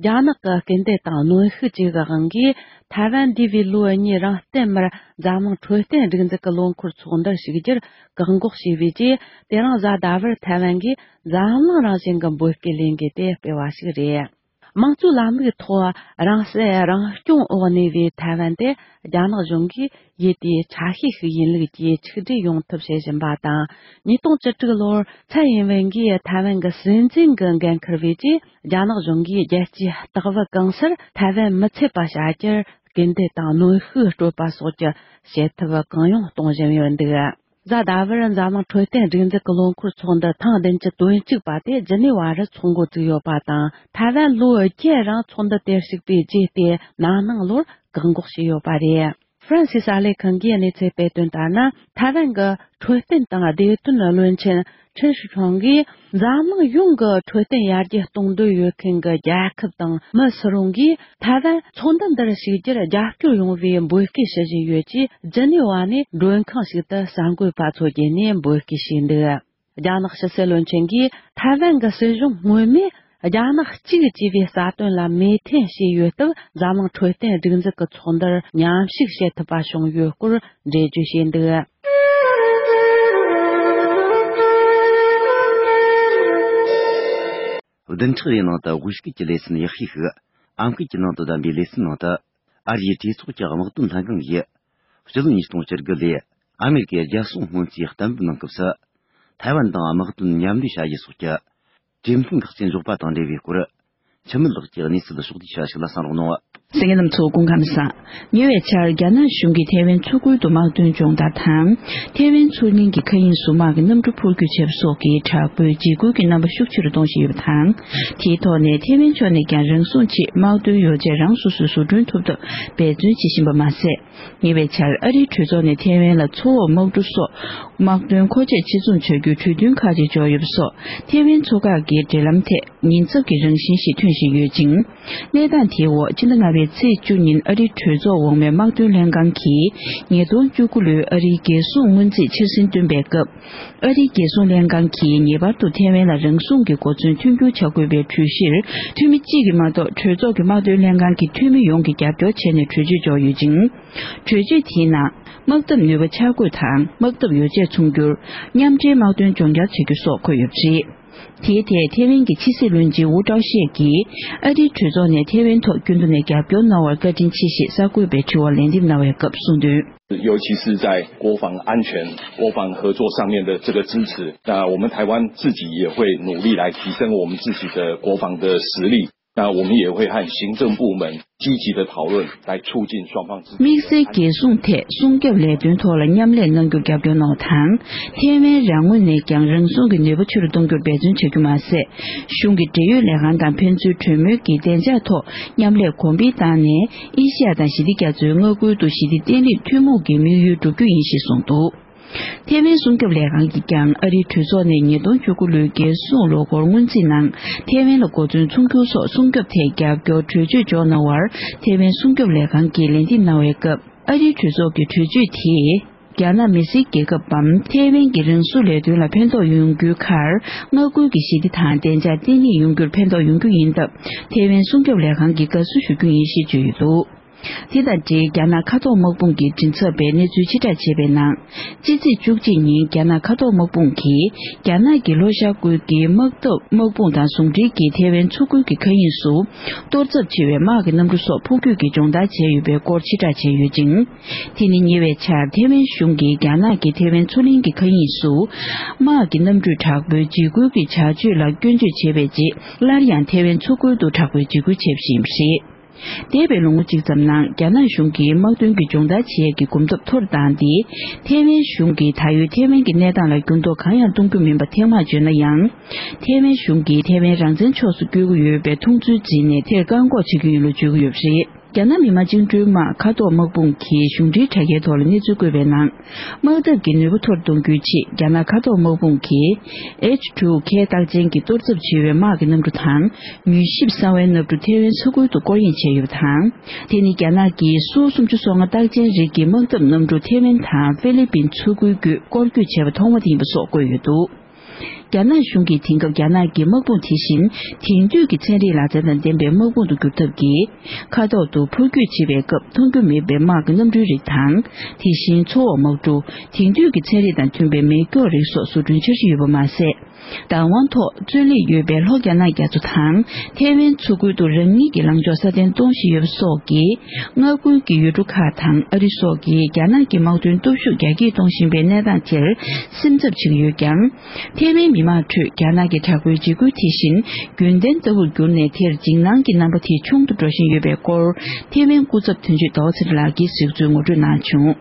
རྒྱ་ནག་གི་སྐུལ་འདེད་དང་གནོན་ཤུགས་བཅས་ཀྱི་དབང་གིས། ཐའེ་ཝན་འདས་པའི་ལོ་གཉིས་རིང་བསྟུད་མར་འཛམ་གླིང་འཕྲོད་བསྟེན་སྒྲིག་འཛུགས་ཀྱི་ལོ་འཁོར་ཚོགས་འདུར་ཞུགས་རྒྱུར་བཀག་འགོག་བྱས་པའི་རྗེས། དེ་རིང་གཟའ་ཟླ་བར་ཐའེ་ཝན་གྱིས་འཛམ་གླིང་རང་བཞིན་གྱི་འབོད་སྐུལ་ལས་འགུལ་དེ་སྤེལ་བ་ཞིག་རེད། དམངས་གཙོའི་ལམ་ལུགས་ཐོག་རང་སྲིད་རང་སྐྱོང་འོག་གནས་པའི་ཐའེ་ཝན་དེ། རྒྱ་ནག་གཞུང་གིས་ཡུལ་དེའི་ཆ་ཤས་ཤིག་ཡིན་ལུགས་ཀྱི་ཆིག་སྒྲིལ་ཡོང་ཐབས་བྱེད་བཞིན་པ་དང་། ཉིས་སྟོང་བཅུ་དྲུག་ལོར་ཚའེ་ཡིན་ཝེན་གྱིས་ཐའེ་ཝན་གྱི་སྲིད་འཛིན་གྱི་འགན་འཁུར་བའི་རྗེས། རྒྱ་ནག་གཞུང་གིས་རྒྱལ་སྤྱིའི་རྟག་བུ་གང་སར་ཐའེ་ཝན་མི་ཚུད་པ་བྱ་རྒྱུར་སྐུལ་འདེད་དང་གནོན་ཤུགས་སྤྲོད་པ་སོགས་ཀྱི་བྱེད་ཐབས་གང་ཡོང་གཏོང་བཞིན་ཡོད་འདུག་གཟའ་ཟླ་བར་འཛམ་གླིང་འཕྲོད་བསྟེན་སྒྲིག་འཛུགས་ཀྱི་ལོ་འཁོར་ཚོགས་འདུ་ཐེངས་བདུན་ཅུ་དོན་གཅིག་པ་དེ་ཇི་ནི་ཝ་རུ་ཚོགས་འགོ་བཙུགས་ཡོད་པ་དང་། ཐའེ་ཝན་ལོ་བརྒྱད་རིང་ཚོགས་འདུ་དེར་ཞུགས་པའི་རྗེས། དེ་ན་ནིང་ལོར་བཀག་འགོག་བྱས་ཡོད་པ་རེད། ཧྥ་རན་སིའི་གསར་ལས་ཁང་གིས་གནས་ཚུལ་སྤེལ་དོན་ལྟར་ན། ཐའེ་ཝན་གྱི་འཕྲོད་བསྟེན་དང་བདེ་དོན་བློན་ཆེན་ཁྲིན་ཧྲི་ཁྲོང་གིས། འཛམ་གླིང་ཡོངས་ཀྱི་འཕྲོད་བསྟེན་ཡར་རྒྱས་གཏོང་འདོད་ཡོད་མཁན་གྱི་རྒྱལ་ཁབ་དང་མི་སུ་རུང་གིས། ཐའེ་ཝན་ཚོགས་འདུ་འདིར་ཞུགས་རྒྱུར་རྒྱབ་སྐྱོར་ཡོང་བའི་འབོད་སྐུལ་ཞུ་བཞིན་ཡོད་ཅེས། ཇི་ནི་ཝ་ནས་མགྲོན་ཁང་ཞིག་ཏུ་གསར་འགོད་པ་ཚོ་བརྒྱུད་ནས་འབོད་སྐུལ་བྱས་འདུག་རྒྱ་ནག་ཕྱི་སྲིད་བློན་ཆེན་གྱིས། ཐའེ་ཝན་གྱི་སྲིད་གཞུང་སྔོན་མས་རྒྱ་ནག་གཅིག་ཅེས་པའི་རྩ་དོན་ལ་མོས་མཐུན་བྱས་ཡོད་སྟབས། འཛམ་གླིང་འཕྲོད་བསྟེན་སྒྲིག་འཛུགས་ཀྱི་ཚོགས་འདུར་མཉམ་ཞུགས་བྱེད་ཐུབ་པ་བྱུང་ཡོད་སྐོར་འགྲེལ་བརྗོད་བྱས་འདུག་བདུན་ཕྲག་རེའི་ནང་དུ་དབུས་སྐད་ཀྱི་ལེ་ཚན་ཡག་ཤོས་ཤིག་ཨམ་སྐད་ཀྱི་ནང་དུ་བདམས་པའི་ལེ་ཚན་ནང་དུ། ཨ་རིའི་གྲོས་ཚོགས་ཀྱི་དམག་དོན་ལྷན་ཁང་གིས། སྤྱི་ལོ་ཉིས་སྟོང་བཅུ་དགུ་ལོའི་ཨ་མེ་རི་ཀའི་རྒྱལ་སྲུང་སྔོན་རྩིས་གཏན་འབེབས་གནང་སྐབས་སུ། ཐའེ་ཝན་དང་དམག་དོན་མཉམ་ལས་བྱ་རྒྱུ་སོགས་ཀྱི་གྲོས་མཐུན་ཁག་ཅིག་འཇོག་པ་དང་འབྲེལ་བའི་སྐོར། འཆི་མེད་ལགས་ཀྱིས་གནས་ཚུལ་ཕྱོགས་བསྡུས་ཞིག་ལ་གསན་རོགས་གནང་། གསན་མཁན་རྣམ་ཚོ་སྐུ་ཁམས་བཟང་། ཉེ་བའི་ཆར་རྒྱ་ནག་གཞུང་གིས་ཐའེ་ཝན་མཚོ་ཁུལ་དུ་དམག་དོན་སྦྱོང་བརྡར་དང་། ཐའེ་ཝན་མཚོ་སྔོན་གྱི་མཁའ་དབྱིངས་སུ་དམག་གི་གནམ་གྲུ་འཕུར་སྐྱོད་བྱས་པ་སོགས་ཀྱི་དྲག་པོའི་འཇིགས་སྐུལ་གྱི་རྣམ་པ་ཤུགས་ཆེ་རུ་གཏོང་བཞིན་ཡོད་པ་དང་། དེའི་ཐོག་ནས་ཐའེ་ཝན་ཕྱོགས་ནས་ཀྱང་རང་སྲུང་ཆེད་དམག་དོན་ཡོ་བྱད་རང་སོ་སོས་བཟོ་སྐྲུན་ཐུབ་ཐབས་འབད་བརྩོན་བྱེད་བཞིན་པ་མ་ཟད། ཉེ་བའི་ཆར་ཨ་རིའི་གྲོས་ཚོགས་ནས་ཐའེ་ཝན་ལ་མཚོ་འོག་དམག་གྲུ་སོགས་དམག་དོན་མཁོ་ཆས་ཕྱིར་ཚོང་བྱ་རྒྱུའི་གྲོས་མཐུན་ཁག་ཅིག་འཇོག་ཡོད་པ་སོགས། ཐའེ་ཝན་མཚོ་འགག་གི་འབྲེལ་ལམ་ཐད་ཉེན་ཚབས་ཀྱི་རང་བཞིན་ཞིག་ཐོན་བཞིན་ཡོད་ཅིང་། གནས་སྟངས་དེའི་འོག་ཕྱི་ཟླ་ལྔ་པའི་ ཚེས་བཅུ་ཉིན་ཨ་རིའི་གྲོས་ཚོགས་འོག་མའི་དམག་དོན་ལྷན་ཁང་གིས་ཉིས་སྟོང་བཅུ་དགུ་ལོའི་ཨ་རིའི་རྒྱལ་སྲུང་སྔོན་རྩིས་འཆར་ཟིན་བཏོན་པའི་སྐབས། ཨ་རིའི་རྒྱལ་སྲུང་ལྷན་ཁང་གིས་ངེས་པར་དུ་ཐའེ་ཝན་ལ་རང་སྲུང་གི་གོ་མཚོན་མཐུན་འགྱུར་བྱ་དགོས་པའི་གྲོས་གཞིར། འཐུས་མི་གཅིག་གིས་མ་གཏོགས་གྲོས་ཚོགས་ཀྱི་དམག་དོན་ལྷན་ཁང་གི་འཐུས་མི་ཡོངས་ཀྱིས་རྒྱབ་སྐྱོར་བྱས་ནས་གྲོས་ཆོད་འཇོག་ཡོད་ཅིང་། གྲོས་ཆོད་དེའི་ནང་དམག་འཐབ་ནུས་པ་འཆར་འགོད་དང་དམག་འཐབ་ཡོ་བྱད་ཚོང་སྒྱུར། མཉམ་འབྲེལ་དམག་དོན་སྦྱོང་བརྡར་བྱ་རྒྱུ་སོགས་འཁོད་ཡོད་པ་རེད། དེའི་ཐད་ཐའེ་ཝན་གྱི་ཕྱི་སྲིད་བློན་ཆེན་ཝུ་ཀྲའོ་ཤེ་གིས་ཨ་རིའི་གྲོས་ཚོགས་ནས་ཐའེ་ཝན་ཐོག་རྒྱུན་དུ་ནས་རྒྱབ་སྐྱོར་གནང་བར་བཀའ་དྲིན་ཆེ་ཞེས་གསར་འགོད་པའི་དྲི་བར་ལན་འདེབས་གནང་བའི་སྐབས་གསུངས་དོན། 尤其是在国防安全、国防合作上面的这个支持，那我们台湾自己也会努力来提升我们自己的国防的实力。那我们也会和行政部门积极的讨论，来促进双方之间的 དམིགས་བསལ་རྒྱལ་སྲུང་ཐད་སྲུང་སྐྱོབ་ལས་དོན་ཐོག་ལ་མཉམ་ལས་གནང་རྒྱུར་རྒྱབ་སྐྱོར་གནང་བ་དང་། ཐའེ་ཝན་རང་ངོས་ནས་ཀྱང་རང་སྲུང་གི་ནུས་པ་ཆེ་རུ་གཏོང་རྒྱུར་འབད་བརྩོན་བྱ་རྒྱུ་མ་ཟད། གཞུང་གི་འབྲེལ་ཡོད་ལས་ཁང་དང་ཕན་ཚུན་གྲོས་མོལ་གྱིས་བདེ་འཇགས་ཐོག་མཉམ་ལས་གོང་འཕེལ་བཏང་ནས། ཨེ་ཤི་ཡ་དང་ཞི་བདེ་རྒྱ་མཚོའི་མངའ་ཁུལ་དུ་ཞི་བདེ་བརྟན་ལྷིང་ཐུན་མོང་གི་དམིགས་ཡུལ་བསྒྲུབ་རྒྱུ་ཡིན་ཞེས་གསུངས་འདུག། ཐའེ་ཝན་སྲུང་སྐྱོབ་ལས་ཁང་གིས་ཀྱང་ཨ་རིའི་གྲོས་ཚོགས་ནས་ཉིས་སྟོང་བཅུ་དགུ་ལོའི་རྒྱལ་སྲུང་ལོ་འཁོར་སྔོན་རྩིས་ནང་ཐའེ་ཝན་ལ་གོ་མཚོན་ཚོང་སྒྱུར་སོགས་སྲུང་སྐྱོབ་ཐད་རྒྱབ་སྐྱོར་གྲོས་ཆོད་འཇོག་གནང་བར་ཐའེ་ཝན་སྲུང་སྐྱོབ་ལས་ཁང་གིས་ལན་འདེབས་གནང་བའི་སྐབས། ཨ་རིའི་གྲོས་ཚོགས་ཀྱི་གྲོས་ཆོད་དེས་རྒྱ་ནག་མི་སེར་རྒྱལ་ཁབ་བམ་ཐའེ་ཝན་གྱི་རང་སྲུང་ལས་དོན་ལ་ཕན་ཐོགས་ཡོང་རྒྱུའི་ཁར། མངའ་ཁུལ་གྱི་ཞི་བདེ་དང་བདེ་འཇགས་བརྟན་ལྷིང་ཡོང་རྒྱུར་ཕན་ཐོགས་ཡོང་རྒྱུ་ཡིན་སྟབས། ཐའེ་ཝན་སྲུང་སྐྱོབ་ལས་ཁང་གིས་དགའ་བསུ་ཞུ་རྒྱུ་ཡིན་ཞེས་བརྗོད་ཡོད་འདུག། དེ་དང་འབྲེལ་རྒྱ་ནག་མཁའ་ཐོག་དམག་དཔུང་གི་མགྲིན་ཚབ་པས་གནས་ཚུལ་ཕྱིར་བསྒྲགས་བྱས་པའི་ནང་། ཕྱི་ཚེས་བཅུ་གཅིག་ཉིན་རྒྱ་ནག་མཁའ་ཐོག་དམག་དཔུང་གིས་རྒྱ་ནག་གི་ལྷོ་ཤར་ཁུལ་གྱི་དམག་འཐབ་དམག་དཔུང་དང་ཟུང་འབྲེལ་གྱིས་ཐའེ་ཝན་མཚོ་ཁུལ་གྱི་མཁའ་དབྱིངས་སུ་གཏོར་ཚབས་ཆེ་བའི་དམག་གི་གནམ་གྲུ་སོགས་འཕུར་སྐྱོད་ཀྱིས་སྦྱོང་བརྡར་བྱས་ཡོད་པའི་སྐོར་ཕྱིར་བསྒྲགས་བྱས་ཡོད་ཅིང་། དེ་ནི་ཉེ་བའི་ཆར་ཐའེ་ཝན་གཞུང་གིས་རྒྱ་ནག་གི་ཐའེ་ཝན་མཚོ་གླིང་གི་མཁའ་དབྱིངས་སུ་དམག་གི་གནམ་གྲུས་དྲག་པོའི་འཇིགས་སྐུལ་གྱི་བྱ་སྤྱོད་ལ་སྐྱོན་བརྗོད་བྱས་པའི་རྗེས། སླར་ཡང་ཐའེ་ཝན་མཚོ་ཁུལ་དུ་དྲག་པོའི་འཇིགས་སྐུལ་བྱས་པ་ཞིག་ཡིན་པ་རེད། འདས་པའི་ལོ་ངོ་གཅིག་ཙམ་ནང་རྒྱ་ནག་གཞུང་གིས་དམག་དོན་གྱི་སྦྱོང་བརྡར་བྱེད་ཡས་ཀྱི་གོམ་སྟབས་མཐོ་རུ་བཏང་སྟེ། ཐའེ་ཝན་གཞུང་གིས་ད་ཡོད་ཐའེ་ཝན་གྱི་གནས་སྟངས་ལ་འགྱུར་ལྡོག་གང་ཡང་གཏོང་རྒྱུ་མིན་པ་ཐེངས་མང་བརྗོད་ན་ཡང་། ཐའེ་ཝན་གཞུང་གིས་ཐའེ་ཝན་རང་བཙན་ཕྱོགས་སུ་བསྐྱོད་ཀྱི་ཡོད་པའི་མཐོང་ཚུལ་བརྗོད་ནས་དེར་བཀག་འགོག་བྱེད་ཀྱི་ཡིན་ལུགས་བརྗོད་ཀྱི་ཡོད་པ་རེད། རྒྱ་ནག་མི་དམངས་བཅིངས་འགྲོལ་དམག་མཁའ་ཐོག་དམག་དཔུང་གིས་གཞུང་འབྲེལ་དྲ་རྒྱའི་ཐོག་ལ་གནས་ཚུལ་བཀོད་པའི་ནང་། དམག་འཐབ་ཀྱི་ནུས་པ་མཐོ་རུ་གཏོང་རྒྱུའི་ཆེད་རྒྱ་ནག་མཁའ་ཐོག་དམག་དཔུང་གིས་ཨེཆ་ཊུ་ཁེ་རྟགས་ཅན་གྱི་གཏོར་ཚབས་ཆེ་བའི་དམག་གི་གནམ་གྲུ་དང་། མྱུལ་ཞིབ་གསང་བའི་གནམ་གྲུ་ཐའེ་ཝན་ས་ཁུལ་དུ་སྐོར་གཡེང་བྱས་ཡོད་པ་དང་། དེ་ནི་རྒྱ་ནག་གིས་སུ་སུམ་ཅུ་སོ་ལྔ་རྟགས་ཅན་རིགས་ཀྱི་དམག་འཐབ་གནམ་གྲུ་ཐའེ་ཝན་དང་ཧྥི་ལི་པིན་ས་ཁུལ་བརྒྱུད་སྐོར་སྐྱོད་བྱས་པ་ཐོག་མ་དེ་ཡིན་པ་སོགས་བཀོད་ཡོད་འདུག། རྒྱ་ནག་གཞུང་གིས་དེང་སྐབས་རྒྱ་ནག་གི་དམག་དཔུང་དེ་བཞིན་དེང་དུས་ཀྱི་ཚན་རིག་ལག་རྩལ་དང་ལྡན་པའི་དམག་དཔུང་དུ་འགྱུར་ཐབས་ཀྱིས། མཁའ་ཐོག་ཏུ་འཕུར་སྐྱོད་བྱེད་པའི་སྐབས་མཐོང་རྒྱུ་མེད་པའི་དམག་གི་གནམ་གྲུའི་རིགས་དང་། དེ་བཞིན་མཚོ་འོག་དམག་གྲུ། དེང་དུས་ཀྱི་ཚན་རིག་དང་མཐུན་པའི་མེ་སྒྱོགས་རིགས་སོགས་བཟོ་སྐྲུན་འཆར་གཞི་ཡོད་པ་མ་ཟད། བདག་དབང་ཐོག་རྩོད་ལས་ཡོད་པའི་ལྷོ་རྒྱ་ནག་རྒྱ་མཚོ་དང་། ཐའེ་ཝན་མཚོ་ཁུལ་དུ་རང་ཉིད་ཀྱི་ལངས་ཕྱོགས་སྲ་བརྟན་གཏོང་བཞིན་ཡོད་པ་སོགས་ཀྱིས། མངའ་ཁུལ་གྱི་ཡུལ་གྲུ་ཁག་དང་ཨ་རི་སོགས་ཀྱིས་རྒྱ་ནག་གི་དམག་དོན་སྟོབས་ཤུགས་རྒྱ་སྐྱེད་གཏོང་བཞིན་པའི་གནས་སྟངས་དེར་སེམས་འཚབ་བྱེད་ཀྱི་ཡོད་ཀྱང་། ཐའེ་ཝན་མི་མང་ཁྲོད་རྒྱ་ནག་གི་དྲག་པོའི་འཇིགས་སྐུལ་དེ་བཞིན་རྒྱུན་ལྡན་ལྟ་བུར་གྱུར་ནས། དེར་འཇིགས་སྣང་གི་རྣམ་པ་དེ་ཆུང་དུ་འགྲོ་བཞིན་ཡོད་པའི་སྐོར། ཐའེ་ཝན་སྐུ་ཚབ་དོན་གཅོད་ཟླ་བ་ཚེ་རིང་ལགས་ཀྱིས་གཟིགས་ཚུལ་ངོ་སྤྲོད་གནང་བྱུང་།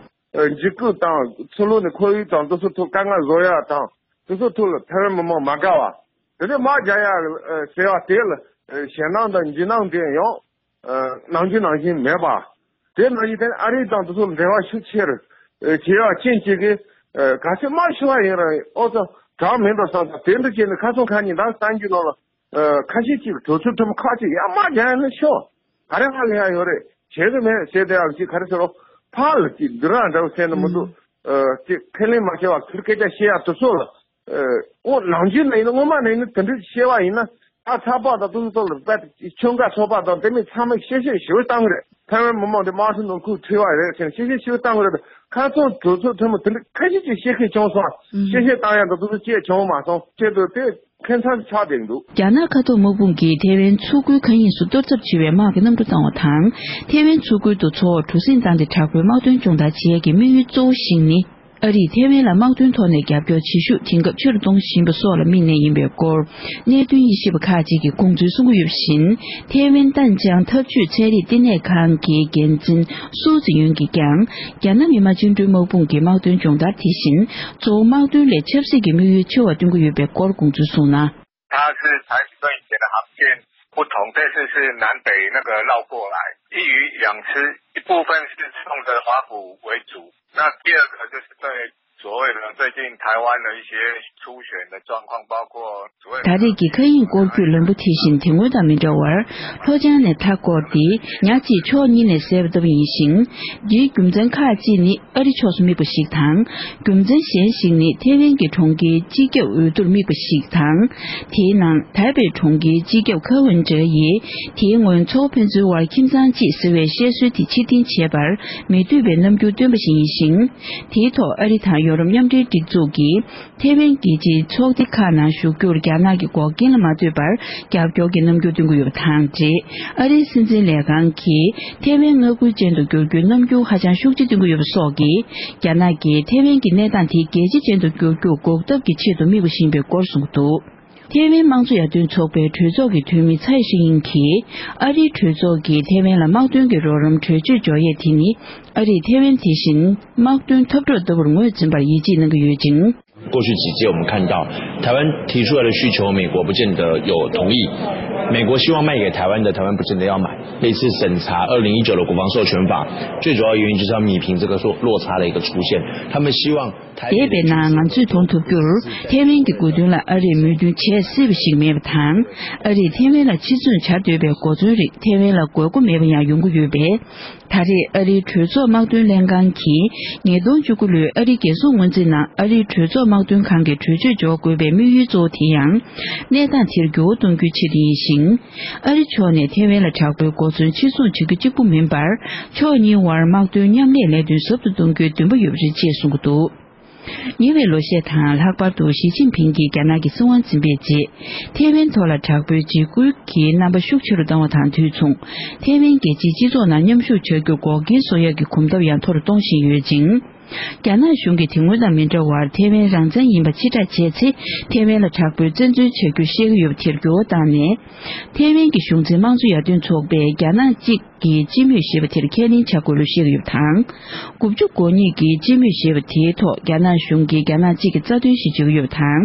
འཇིགས་སྐུལ་དང་ཚུར་ལོག་ནས་ཁོར་ཡུག་དང་དེ་ཚོ་ཐོག་དཀའ་ངལ་བཟོ་ཡ་དང་། དེ་ཚོ་ཐོག་ལ་ཐའེ་ཝན་མི་མང་མ་དགའ་བ། དེ་ནས་དམག་རྒྱག་ཡ་ཟེར་བ་དེ་ལ་ཞེད་སྣང་དང་འཇིགས་སྣང་དེ་ཡང་ནང་བཞིན་ནང་བཞིན་མེད་པ། དེ་ནང་བཞིན་དེ་ཨ་རི་དང་དེ་ཚོ་འབྲེལ་བ་ཤུགས་ཆེ་རུ་བྱེད་ཡ་རྐྱེན་གཅིག་གིས། གལ་སྲིད་དམག་ཤི་བ་ཡིན་རུང་ཨོ་ཙམ་དྲག་མིན་འགྲོ་བསམ་ཙང་། དེ་འདྲ་བྱས་ནས་ཁ་སང་ཁ་ཉིན་ཟླ་བ་གསར་འགྱུར་ནང་ལ་ཁ་ཤས་ཅིག་གྲོས་ཚོགས་འཐུས་མི་ཁག་ཅིག་ཡ་དམག་རྒྱག་ཡ་ནི་ཤོག་ག་རེ་ཧ་ལས་ཡ་ཡོད་རེད། བྱེད་གི་མེད་ཟེར་དེ་ཡང་ཅིག་ག་རེ་ཟེར་རོ། ཕར་ལ་ཅིག་འདི་རང་འདྲ་བོ་ཟེར་ནི་མི་འདུག། ཨ་ཅིག་ཁས་ལེན་མ་བྱས་པ་ཁུར་སྐད་ཆ་བཤད་ཡ་དེ་ཚོ་ལ། ཨ་འོ་ནང་ཆོས་ནང་ཡིན་ན་སྔོན་མ་ནང་ཡིན་ན་དེ་འདྲ་བཤད་པ་ཡིན་ན། ད་ཚགས་པར་དང་དེ་ཚོ་ལ་དཔེ་ཆོས་འགའ་ཚོགས་པ་དང་དེ་མིན་ཚང་མས་གཤེ་གཤེ་ཞེ་པོ་བཏང་གི་རེད། ཐའེ་ཝན་མི་མང་དེ་དམག་སྲིད་ནང་ཁུལ་ཁྲིད་པ་རེད་ཟེར་ནས་གཤེ་གཤེ་ཞེ་པོ་བཏང་གི་རེད། ཁ་སང་གྲོས་ཚོགས་འཐུས་མི་དེ་འདྲ་ཁ་ཤས་ཀྱིས་བཤད་མཁན་བྱུང་སོང་། གཤེ་གཤེ་བཏང་ཡ་དང་དེ་ཚོ་བྱས་བྱུང་མ་སོང་། ཆེད་དུ་དེ། ཁྱད་མཚར་ཆགས་བསྡད་འདུག། རྒྱ་ནག་མཁའ་ཐོག་དམག་དཔུང་གིས་ཐའེ་ཝན་མཚོ་ཁུལ་མཁའ་དབྱིངས་སུ་གཏོར་ཚབས་ཆེ་བའི་དམག་གི་གནམ་གྲུ་བཏང་བ་དང་། ཐའེ་ཝན་མཚོ་ཁུལ་དུ་མཚོ་འོག་གྲུ་གཟིངས་བཏང་སྟེ་དྲག་པོའི་དམག་དོན་སྦྱོང་བརྡར་བྱེད་ཡས་ཀྱི་དམིགས་ཡུལ་གཙོ་བོ་ཞིག་ནི། ཨ་རིས་ཐའེ་ཝན་ལ་དམག་དོན་ཐོག་ནས་རྒྱབ་སྐྱོར་བྱེད་ཤུགས་དེང་སྐབས་ཆེ་རུ་གཏོང་བཞིན་པ་སོགས་ལ་དམིགས་ནས་ཡིན་པའི་སྐོར། གནད་དོན་དབྱེ་ཞིབ་པ་ཁག་ཅིག་གིས་དགོངས་ཚུལ་གསུང་གི་ཡོད་པ་བཞིན། ཐའེ་ཝན་ཏན་ཅང་འཐབ་ཇུས་ཚན་རིག་ལྟེ་གནས་ཁང་གི་འགན་འཛིན་སུའུ་ཙི་ཡོན་གྱིས་ཀྱང་། རྒྱ་ནག་མི་དམངས་བཅིངས་འགྲོལ་དམག་དཔུང་གི་དམག་དོན་སྦྱོང་བརྡར་དེ་བཞིན། གཙོ་བོ་དམག་དོན་ལས་ཆབ་སྲིད་ཀྱི་དམིགས་ཡུལ་ཆེ་བ་སྟོན་གྱི་ཡོད་པའི་སྐོར་དགོངས་ཚུལ་གསུངས་ན། 它是采取跟以前的航线不同，这次是南北那个绕过来，一鱼两吃，一部分是冲着华府为主，那第二个就是对所谓的最近台湾的一些初选的状况，包括所谓的ད་རེས་ཀྱི་མཁའ་དབྱིངས་སྐོར་སྐྱོད་ལམ་བུ་དེ་བཞིན་དེ་སྔོན་དང་མི་འདྲ་བར། ལྷོ་བྱང་ནས་མཐའ་བསྐོར་ཏེ། ཉག་གཅིག་ཕྱོགས་གཉིས་ནས་བསལ་བ་ལྟ་བུ་ཡིན་ཞིང་། འདིའི་རྒྱུ་མཚན་ཁག་ཅིག་ནི་ཨ་རི་ཕྱོགས་སུ་དམིགས་པ་ཞིག་དང་། རྒྱུ་མཚན་གཞན་ཞིག་ནི་ཐེ་ཝན་གྱི་གྲོང་ཁྱེར་སྤྱི་ཁྱབ་འོས་བསྡུར་དམིགས་པ་ཞིག་དང་། དེའི་ནང་ཐའེ་པེ་གྲོང་ཁྱེར་སྤྱི་ཁྱབ་ཁ་ཝུན་ཀྲེ་ཡིས། དེའི་སྔོན་ཚོགས་ཕན་ཚུན་དབར་ཁྱིམ་ཚང་གཅིག་ཟེར་བའི་བཤད་སྲོལ་དེ་ཕྱིར་འཐེན་བྱས་པར་མི་འདོད་པའི་རྣམ་འགྱུར་སྟོན་པ་ཞིག་ཡིན་ཞིང་། དེའི་ཐོག་ཨ་རི་དང་ཡོ་རོབ་མཉམ་འབྲེལ་སྒྲིག་འཛུགས་ཀྱིས། ཐེ་ཝན་རྒྱལ་སྤྱིའི་ཚོགས་སྡེ་ཁག་ནང་ཞུགས་རྒྱུར་རྒྱ་ནག་གི་འགོག་རྐྱེན་ལ་མ་ལྟོས་པར་རྒྱབ་སྐྱོར་གྱི་རྣམ་འགྱུར་སྟོན་གྱི་ཡོད་པ་དང་འབྲེལ། ཨ་རིའི་སྲིད་འཛིན་ལས་ཁང་གིས་ཐེ་ཝན་མངའ་ཁུལ་ཅན་དུ་བསྒྱུར་རྒྱུའི་རྣམ་འགྱུར་ཧ་ཅང་ཤུགས་ཆེ་སྟོན་གྱི་ཡོད་པ་སོགས་ཀྱིས། རྒྱ་ནག་གིས་ཐེ་ཝན་གྱི་གནས་སྟངས་དེ་རྒྱལ་སྤྱི་ཅན་དུ་བསྒྱུར་རྒྱུ་འགོག་ཐབས་ཀྱི་ཆེད་དུ་དམིགས་པ་ཞིག་ཡིན་པའི་སྐོར་གསུངས་འདུག་ཐེ་ཝན་དམངས་གཙོ་ཡར་ཐོན་ཚོགས་པའི་གྲོས་ཚོགས་ཀྱི་འཐུས་མི་ཚའེ་ཤིང་ཡིང་གིས། ཨ་རིའི་གྲོས་ཚོགས་ཀྱིས་ཐེ་ཝན་ལ་དམག་དོན་གྱི་རོགས་རམ་གྲོས་ཆོད་འཇོག་ཡས་དེ་ནི། ཨ་རིས་ཐེ་ཝན་དེ་བཞིན་དམག་དོན་འཐབ་གྲོགས་ལྟ་བུར་ངོས་འཛིན་པར་ཡིད་ཆེས་གནང་གི་ཡོད་ཅིང་། 过去几届我们看到，台湾提出来的需求，美国不见得有同意。美国希望卖给台湾的，台湾不见得要买。类似审查二零一九的国防授权法，最主要原因就是要弥平这个落落差的一个出现。他们希望台美的军事 དེ་བས་ན་ང་ཚོས་མཐོང་ཐུབ་རྒྱུར། ཐེ་ཝན་གྱི་དགོས་འདུན་ལ་ཨ་རིས་མོས་མཐུན་བྱེད་སྲིད་པ་ཞིག་མེད་པ་དང་། ཨ་རིས་ཐེ་ཝན་ལ་ཕྱིར་ཚོང་བྱ་འདོད་པའི་གོ་མཚོན་རིགས་ཐེ་ཝན་ལ་དགོས་མཁོ་མེད་པ་ཡང་ཡོང་གི་ཡོད་པས། ད་རེས་ཨ་རིའི་གྲོས་ཚོགས་དམག་དོན་ལྷན་ཁང་གིས་ཉིས་སྟོང་བཅུ་དགུ་ལོའི་ཨ་རིའི་རྒྱལ་སྲུང་སྔོན་རྩིས་ནང་ཨ་རིའི་གྲོས་ཚོགས་དམག་དོན་ཁང་གི་གྲོས་ཆོད་འཇོག་དགོས་པའི་དམིགས་ཡུལ་གཙོ་བོ་དེ་ཡང་། གནས་སྟངས་དེར་འགྱུར་བ་གཏོང་རྒྱུའི་ཆེད་དུ་ཡིན་ཞིང་། ཨ་རི་ཕྱོགས་ནས་ཐེ་ཝན་ལ་དྲག་པོའི་གོ་མཚོན་ཕྱིར་ཚོང་བྱེད་རྒྱུ་གཅིག་པུ་མིན་པར། ཕྱོགས་གཉིས་དབར་དམག་དོན་མཉམ་ལས་ལས་དོན་ཟབ་ཏུ་གཏོང་རྒྱུའི་འདུན་པ་ཡོད་པ་རེད་ཅེས་གསུངས་ཀྱི་འདུག་ཉེ་བའི་ལོ་ཤས་དང་ལྷག་པར་དུ་ཞི་ཅིན་ཕིང་གིས་རྒྱ་ནག་གི་སྲིད་དབང་འཛིན་པའི་རྗེས། ཐེ་ཝན་ཐོག་ལ་དྲག་པོའི་འཇིགས་སྐུལ་གྱི་རྣམ་པ་ཤུགས་ཆེ་རུ་བཏང་བ་དང་དུས་མཚུངས། ཐེ་ཝན་རྒྱལ་སྤྱིའི་སྤྱི་ཚོགས་ནང་མཉམ་ཞུགས་བྱ་རྒྱུར་འགོག་རྐྱེན་བཟོ་ཡག་གི་གོམ་སྟབས་ཡང་མཐོ་རུ་གཏོང་བཞིན་ཡོད་ཅིང་། རྒྱ་ནག་གཞུང་གིས་དེ་སྔོན་དང་མི་འདྲ་བར་ཐེ་ཝན་རང་བཙན་ཡིན་པ་ཕྱིར་བསྒྲགས་བྱས་ཚེ། ཐེ་ཝན་ལ་དྲག་པོའི་བཙན་འཛུལ་བྱ་རྒྱུ་བཤད་ཀྱི་ཡོད་པ་དེར་འགྱུར་བ་བཏང་ནས། ཐེ་ཝན་གྱི་གཞུང་འཛིན་དམངས་གཙོ་ཡར་ཐོན་ཚོགས་པས་རྒྱ་ནག་གཅིག་གི་སྤྱི་མོས་ཞེས་པ་དེར་ཁས་ལེན་བྱ་དགོས་ལུགས་བཤད་ཀྱི་ཡོད་པ་དང་། དགུ་བཅུ་གོ་གཉིས་ཀྱི་སྤྱི་མོས་ཞེས་པ་དེའི་ཐོག་རྒྱ་ནག་གཞུང་གིས་རྒྱ་ནག་གཅིག་གི་རྩ་དོན་ཞིག་བརྗོད་ཀྱི་ཡོད་པ་དང་།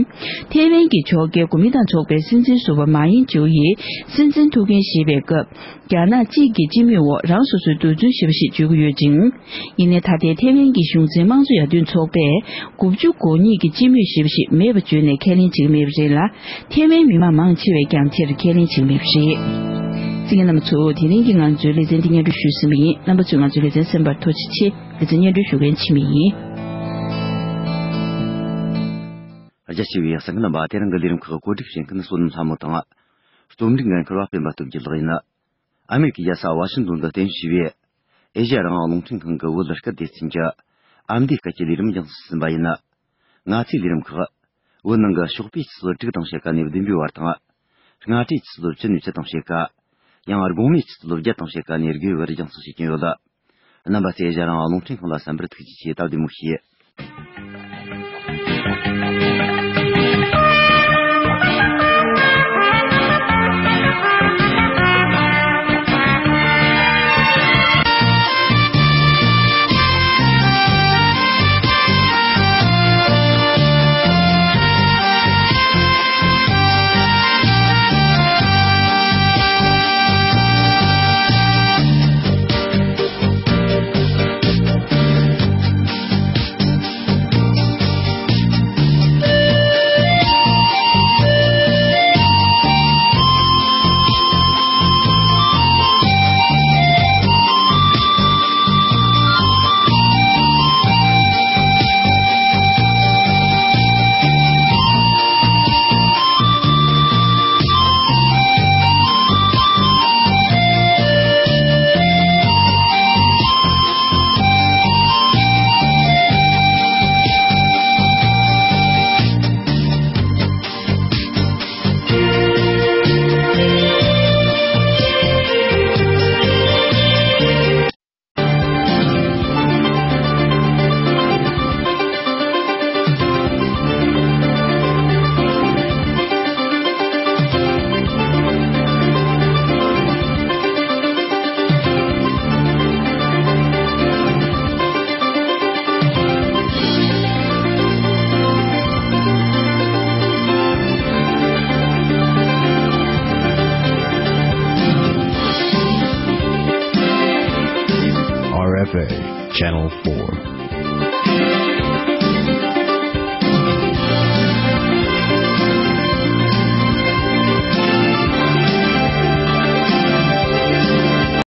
ཐེ་ཝན་གྱི་ཕྱོགས་འགལ་གོ་མི་དང་ཚོགས་པའི་སྲིད་འཛིན་ཟུར་པ་མཱ་ཡིན་ཅིའུ་ཡིས་སྲིད་འཛིན་ཐུགས་འགན་བཞེས་པའི་སྐབས། རྒྱ་ནག་གཅིག་གི་སྤྱི་མོས་འོག་རང་སོ་སོའི་རྡུལ་ཚོན་ཞེས་པ་ཞིག་བརྗོད་ཀྱི་ཡོད་ཅིང་། ཡིན་ནའི་ད་ལྟའི་ཐེ་ཝན་གྱི་གཞུང་འཛིན་དམངས་གཙོ་ཡར་ཐོན་ཚོགས་པས་དགུ་བཅུ་གོ་གཉིས་ཀྱི་སྤྱི་མོས་ཞེས་པ་ཞིག་མེད་པ་བརྗོད་ནས་ཁས་ལེན་བྱེད་ཀྱི་མེད་པ་རེད་ལ། ཐེ་ཝན་མི་མང་མང་ཆེ་བས་ཀྱང་དེར་ཁས་ལེན་བྱེད་ཀྱི་མེད་པ་རེད། རྩིས་རྣམ་པ་ཚོ། དེ་རིང་གི་ང་ཚོའི་ལེ་ཚན་འདི་སྙན་སྒྲོན་ཞུས་ཟིན་པ་ཡིན། རྣམ་པ་ཚོས་ང་ཚོའི་ལེ་ཚན་གསན་པར་ཐུགས་རྗེ་ཆེ། ལེ་ཚན་སྙན་སྒྲོན་ཞུ་མཁན་འཆི་མེད་ཡིན། རྒྱ་ཆེ་བའི་གསན་མཁན་རྣམ་པ། དེ་རིང་གི་ལས་རིམ་ཁག་གོ་སྒྲིག་བྱེད་མཁན་བསོད་ནམས་ལྷ་མོ་དང་། རྩོམ་སྒྲིག་འགན་འཁུར་བ་སྤེན་པ་སྟོབས་རྒྱལ་ལགས་ཡིན། ཨ་མེ་རི་ཀའི་རྒྱལ་ས་ཝ་ཤིང་ཏོན་དུ་རྟེན་གཞི་བྱས་པའི་ཨེ་ཤ་ཡ་རང་དབང་རླུང་འཕྲིན་ཁང་གི་བོད་སྐད་སྡེ་ཚན་གྱི་ཨ་མདོའི་སྐད་ཀྱི་ལས་རིམ་རྒྱང་སྲིང་ཟིན་པ་ཡིན། ང་ཚོའི་ལས་རིམ་ཁག་བོད་ནང་གི་ཞོགས་པའི་ཆུ་ཚོད་དྲུག་དང་ཕྱེད་ཀ་ནས་བདུན་པའི་བར་དང་། སྔ་དྲོའི་ཆུ་ཚོད་བཅུ་ནས་བཅུ་དང་ཕྱེད་ཀ། ཡང་དགོང་མོའི་ཆུ་ཚོད་བརྒྱད་དང་ཕྱེད་ཀ་ནས་དགུའི་བར་རྒྱང་སྲིང་བྱེད་ཀྱིན་ཡོད། རྣམ་པ་ཚོས་ཨེ་ཤ་ཡ་རང་དབང་རླུང་འཕྲིན་ཁང་ལ་གསན་པར་ཐུགས་རྗེ་ཆེ། སྟབས་བདེ་མོ་བྱོས། R F A Channel four.